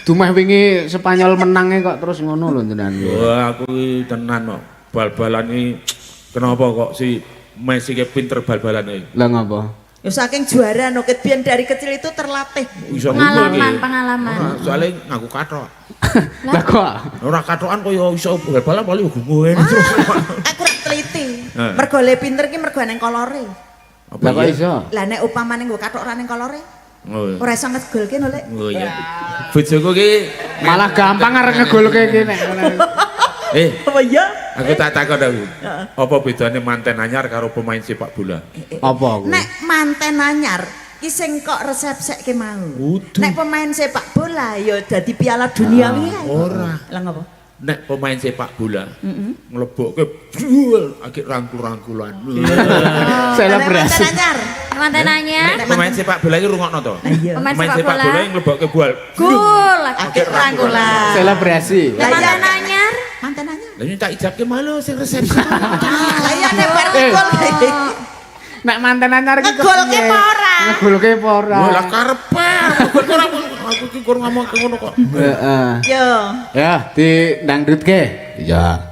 Dumeh wingi Spanyol menange kok terus ngono lho jenengan. Wah, aku iki tenan kok. Bal-balan iki kenapa kok si Messi ki pinter bal-balan iki? Lah ngopo? Ya saking juara no ket biyen dari kecil itu terlatih. Iso Pengalaman, iki. pengalaman. Ora, soalnya nganggo kathok. Lah kok Ora kathokan kaya iso bal-balan paling ngene terus. Aku ora teliti. Eh. Mergo le pinter ki mergo neng kolore. Apa Lah kok iya? iso? Lah nek upamane nggo kathok ora neng kolore, Oh, iya. ora iso ngegolke no lek. Oh iya. Bojoku ki Malah gampang arep ngegolke iki nek ngono. Apa iya? Aku tak takon aku. Apa bedane manten anyar karo pemain sepak bola? Apa kuwi? Nek manten anyar ki sing kok resepsek mau. Uduh. Nek pemain sepak bola ya dadi Piala Dunia wingi kae. Ora. Lah ngopo? Nek pemain sepak bola nglebokke jual agek rangkul-rangkulan. Selebrasi. Nek manten anyar. Manten anyar, Nek pemain sepak bola iki rungokno to. Iya. Pemain Pemain sepak sepak bola. bola yang nglebokke gol. Gol. Akeh rangkulan. Selebrasi. Lah iya, Manten anyar, manten anyar. Lah ini tak ijabke malu sing resepsi. Lah iya nek bar ngegol. Nek manten anyar iki Ngegolke kepiye? apa ora? Ngegolke apa ora? Wah lah karepe. Aku ora aku iki kur ngomong ngono kok. Heeh. Yo. Ya, di dangdutke. Iya.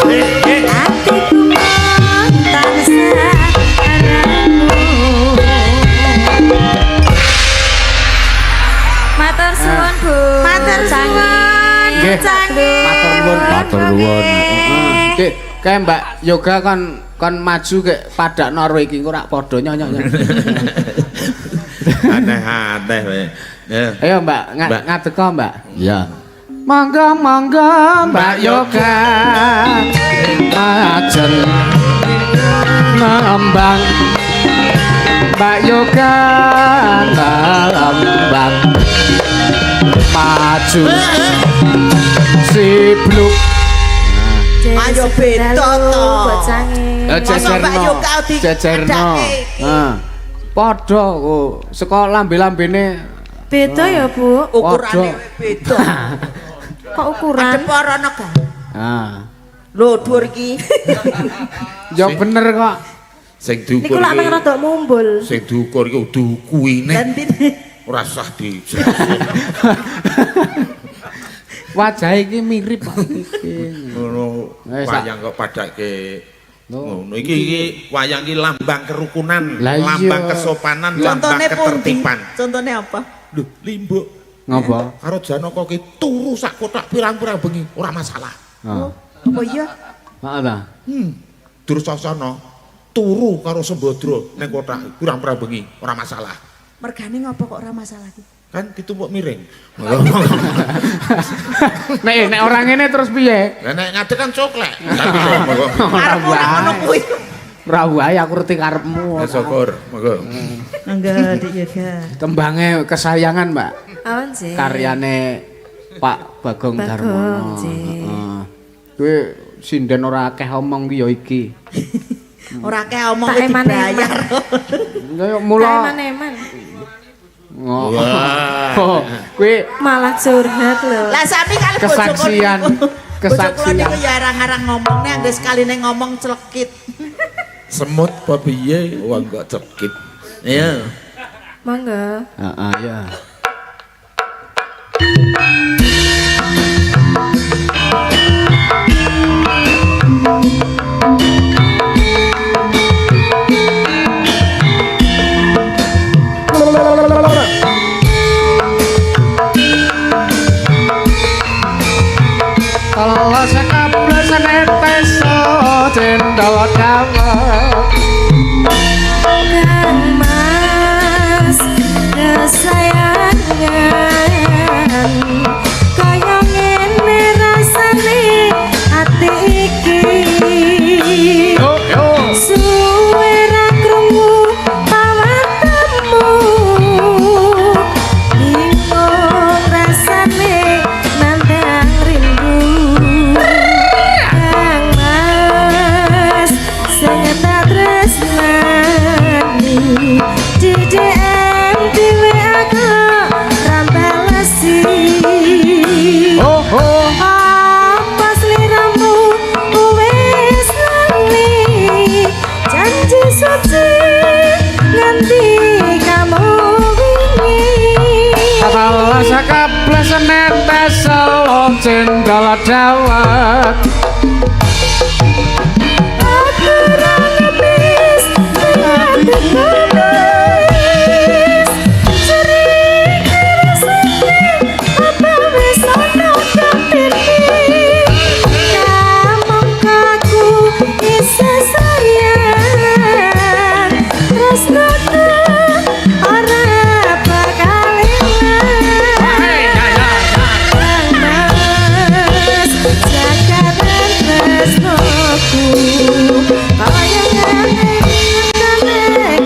Atiku tansah aranmu. Matur suwun, Bu. Matur suwun, Nggih. Canggih. Matur nuwun, matur nuwun. Heeh. Ki, kae Mbak Yoga kon kon maju kek padakno karo iki engko rak padha nyonyok. Aneh-aneh wae. Ya. Ayo Mbak, Mbak. ngadeka Mbak. Iya. Monggo monggo Mbak Yoga. Majeng nembang. Mbak Yoga nembang. Maju sibluk. Ayo beda to. Eh, Masa Mbak jejerno. Yoga di- Jejerno. adake iki? Heeh. Padha kok saka lambe-lambene Beda ya, Bu. Ukurane beda. Kok ukuran? Adep ora ono ga? Ah. Lho dhuwur iki. Ya bener kok. Sing diukur Niku lak iki meng rada mumbul. sing diukur iki dukuine. Gantine. Ora sah dijelasin. Wajah iki mirip Pak iki. Ngono Wis, tak- wayang kok padake Loh, ngono. Iki iki wayang iki lambang kerukunan, Lah iya. lambang kesopanan, lambang Contone pundi? ketertiban. Contone apa? Lho, limbuk Ngopo? karo Janaka ki turu sak kotak pirang-pirang bengi, ora masalah. Heeh. Apa iya? Heeh ta. Dursasana turu karo Sembadra ning kotak pirang-pirang bengi, ora masalah. Mergane ngopo kok ora masalah ki? Kan ditumpuk miring. Nek nek ora ngene terus piye? Lah nek ngadeg kan coklek. Ora Arep ora ngono wae. kuwi. Ora wae aku ngerti karepmu. Ya syukur, monggo. Monggo Dik Yoga. Tembange kesayangan, Mbak. Awan sih. Karyane Pak Bagong Bagong, Darmono. Cik. Heeh. Kuwi sinden ora akeh omong ki ya iki. Ora akeh omong Tak kuwi eman-eman. dibayar. Lah mula Eman-eman. Oh. Kuwi Malah curhat lho. Lah sami kali bojo Kesaksian. Bojo kula Kesaksian. niku ya arang-arang ngomong nek anggere sekaline ngomong celekit. Semut apa piye wong kok cekit. Iya. Monggo. Heeh, ya. Kalau sekables netes cendol dawet. Kang Mas kesayangan kaya ngene rasane ati iki Yo yo. suwe ra krungu pawatemu bingung rasane nandang rindu Kang Mas sing tak tresnani di DM di WA kok ra balesi Oh oh. apa sliramu wis lali janji suci nganti kamu wingi Kalau sekables netes cendol dawet. aku ra ngebis ati kumis sering rasane apa wis ana katene kamangka aku isih sayang tresnaku ora bakal ilang. Kang Mas, jagaran tresnoku kaya ngene kandhane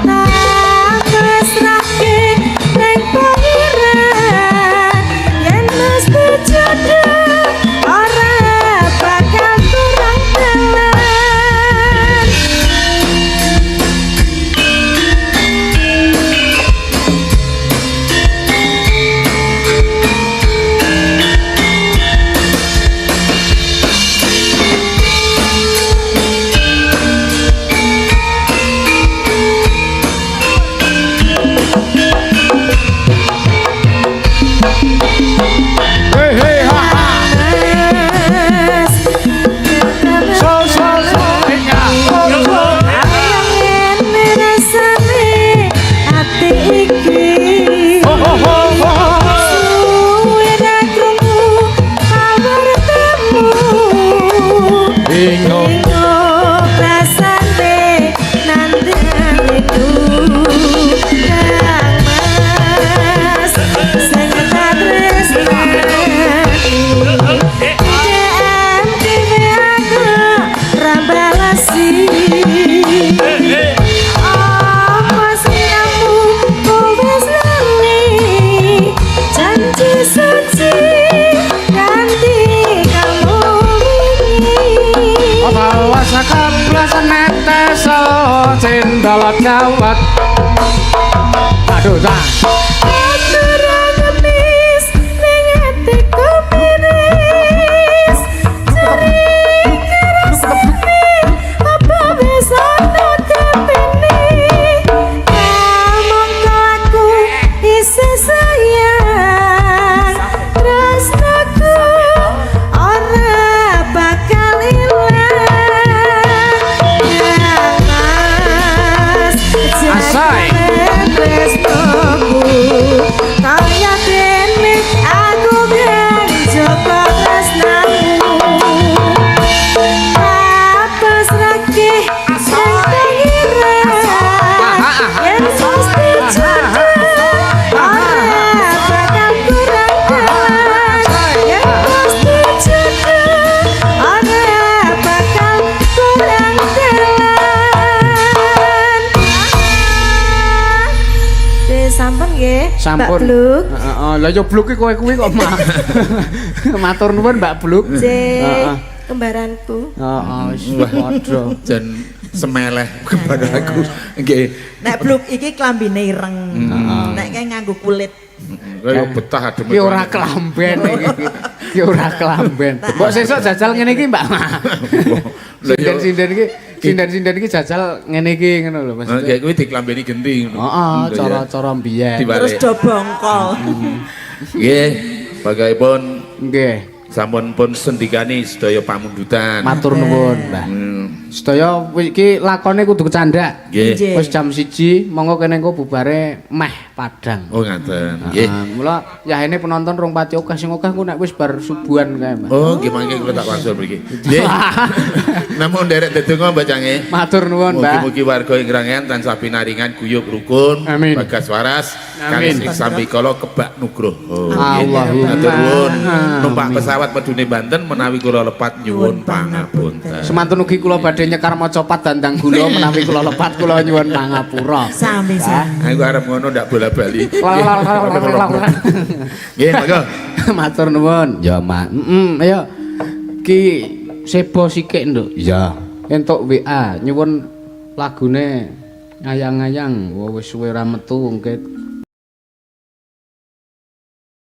tak pasrahke ning pangeran yen mesti jodoh ora bakal kurang dalan. Hei hei ha ha. Mas, So so so. Ya. So so. kaya ngene rasane ati iki Ho ho ho ho. suwe ra krungu kabarmu Bingung. bingung rasane nandang rindu Kang Mas sing tak tresnani DM di aku ra balesi apa sliramu wis lali janji suci ganti kamu wingi Kalau sekables netes cendol dawet. Aduh, dah. Aku ra ngemis ning atiku miris jare rasane apa wis ana katene tresnoku kaya dene aku kang jaga tresnamu pasrahke sang pangeran yen mesti jodoh ora bakal kurang dalan yen mesti jodoh ora bakal kurang dalan. Sampun nggih, Mbak Sampun. Bluk. Heeh, lah yo Bluk ki kowe kuwi kok mah. Matur nuwun Mbak Bluk. J, Heeh. kembaranku. Heeh, wis padha. Jan semeleh kepada aku. Nggih. Nek bluk iki klambine ireng. Nek kae nganggo kulit. Kaya betah adem. Ki ora kelamben iki. Ki ora kelamben. Mbok sesuk jajal ngene iki, Mbak. Lah yo. Sinden-sinden iki, sinden-sinden iki jajal ngene iki ngono lho Mas. Nggih kuwi diklambeni genti ngono. Heeh, cara-cara mbiyen. Dibalik. Terus do bongkol. Nggih, bagaipun Nggih. sampun pun sendikani sedaya pamundutan. Matur nuwun, Mbah. Sedaya iki lakone kudu kecandak. Nggih. Nggih. Wis jam 1, monggo kene engko bubare meh padang. Oh ngaten. Nggih. Heeh, mula yahene penonton rong pati akeh sing akeh engko nek wis bar subuhan kae, Mbah. Oh, nggih mangke kula tak wangsul mriki. Nggih. Namung nderek ndedonga Mbak Cange. Matur nuwun, Mbah. Mugi-mugi warga ing Krangean tansah pinaringan guyub rukun, Amin. bagas waras, Amin. kalis ing sambikala kebak nugroho. Nggih. Allahumma. Matur nuwun. Numpak Amin. pesawat medune Banten menawi kula lepat nyuwun pangapunten. Semantun ugi kula badhe nyekar maca dandang gula menawi kula lepat kula nyuwun pangapura. Sami-sami. Aku arep ngono ndak bola-bali. Nggih, monggo. Matur nuwun. Ya, Mak. Heeh, ayo. Ki sebo sikik, Nduk. Iya. Entuk WA nyuwun lagune ngayang-ngayang. Wah, wis suwe ra metu engke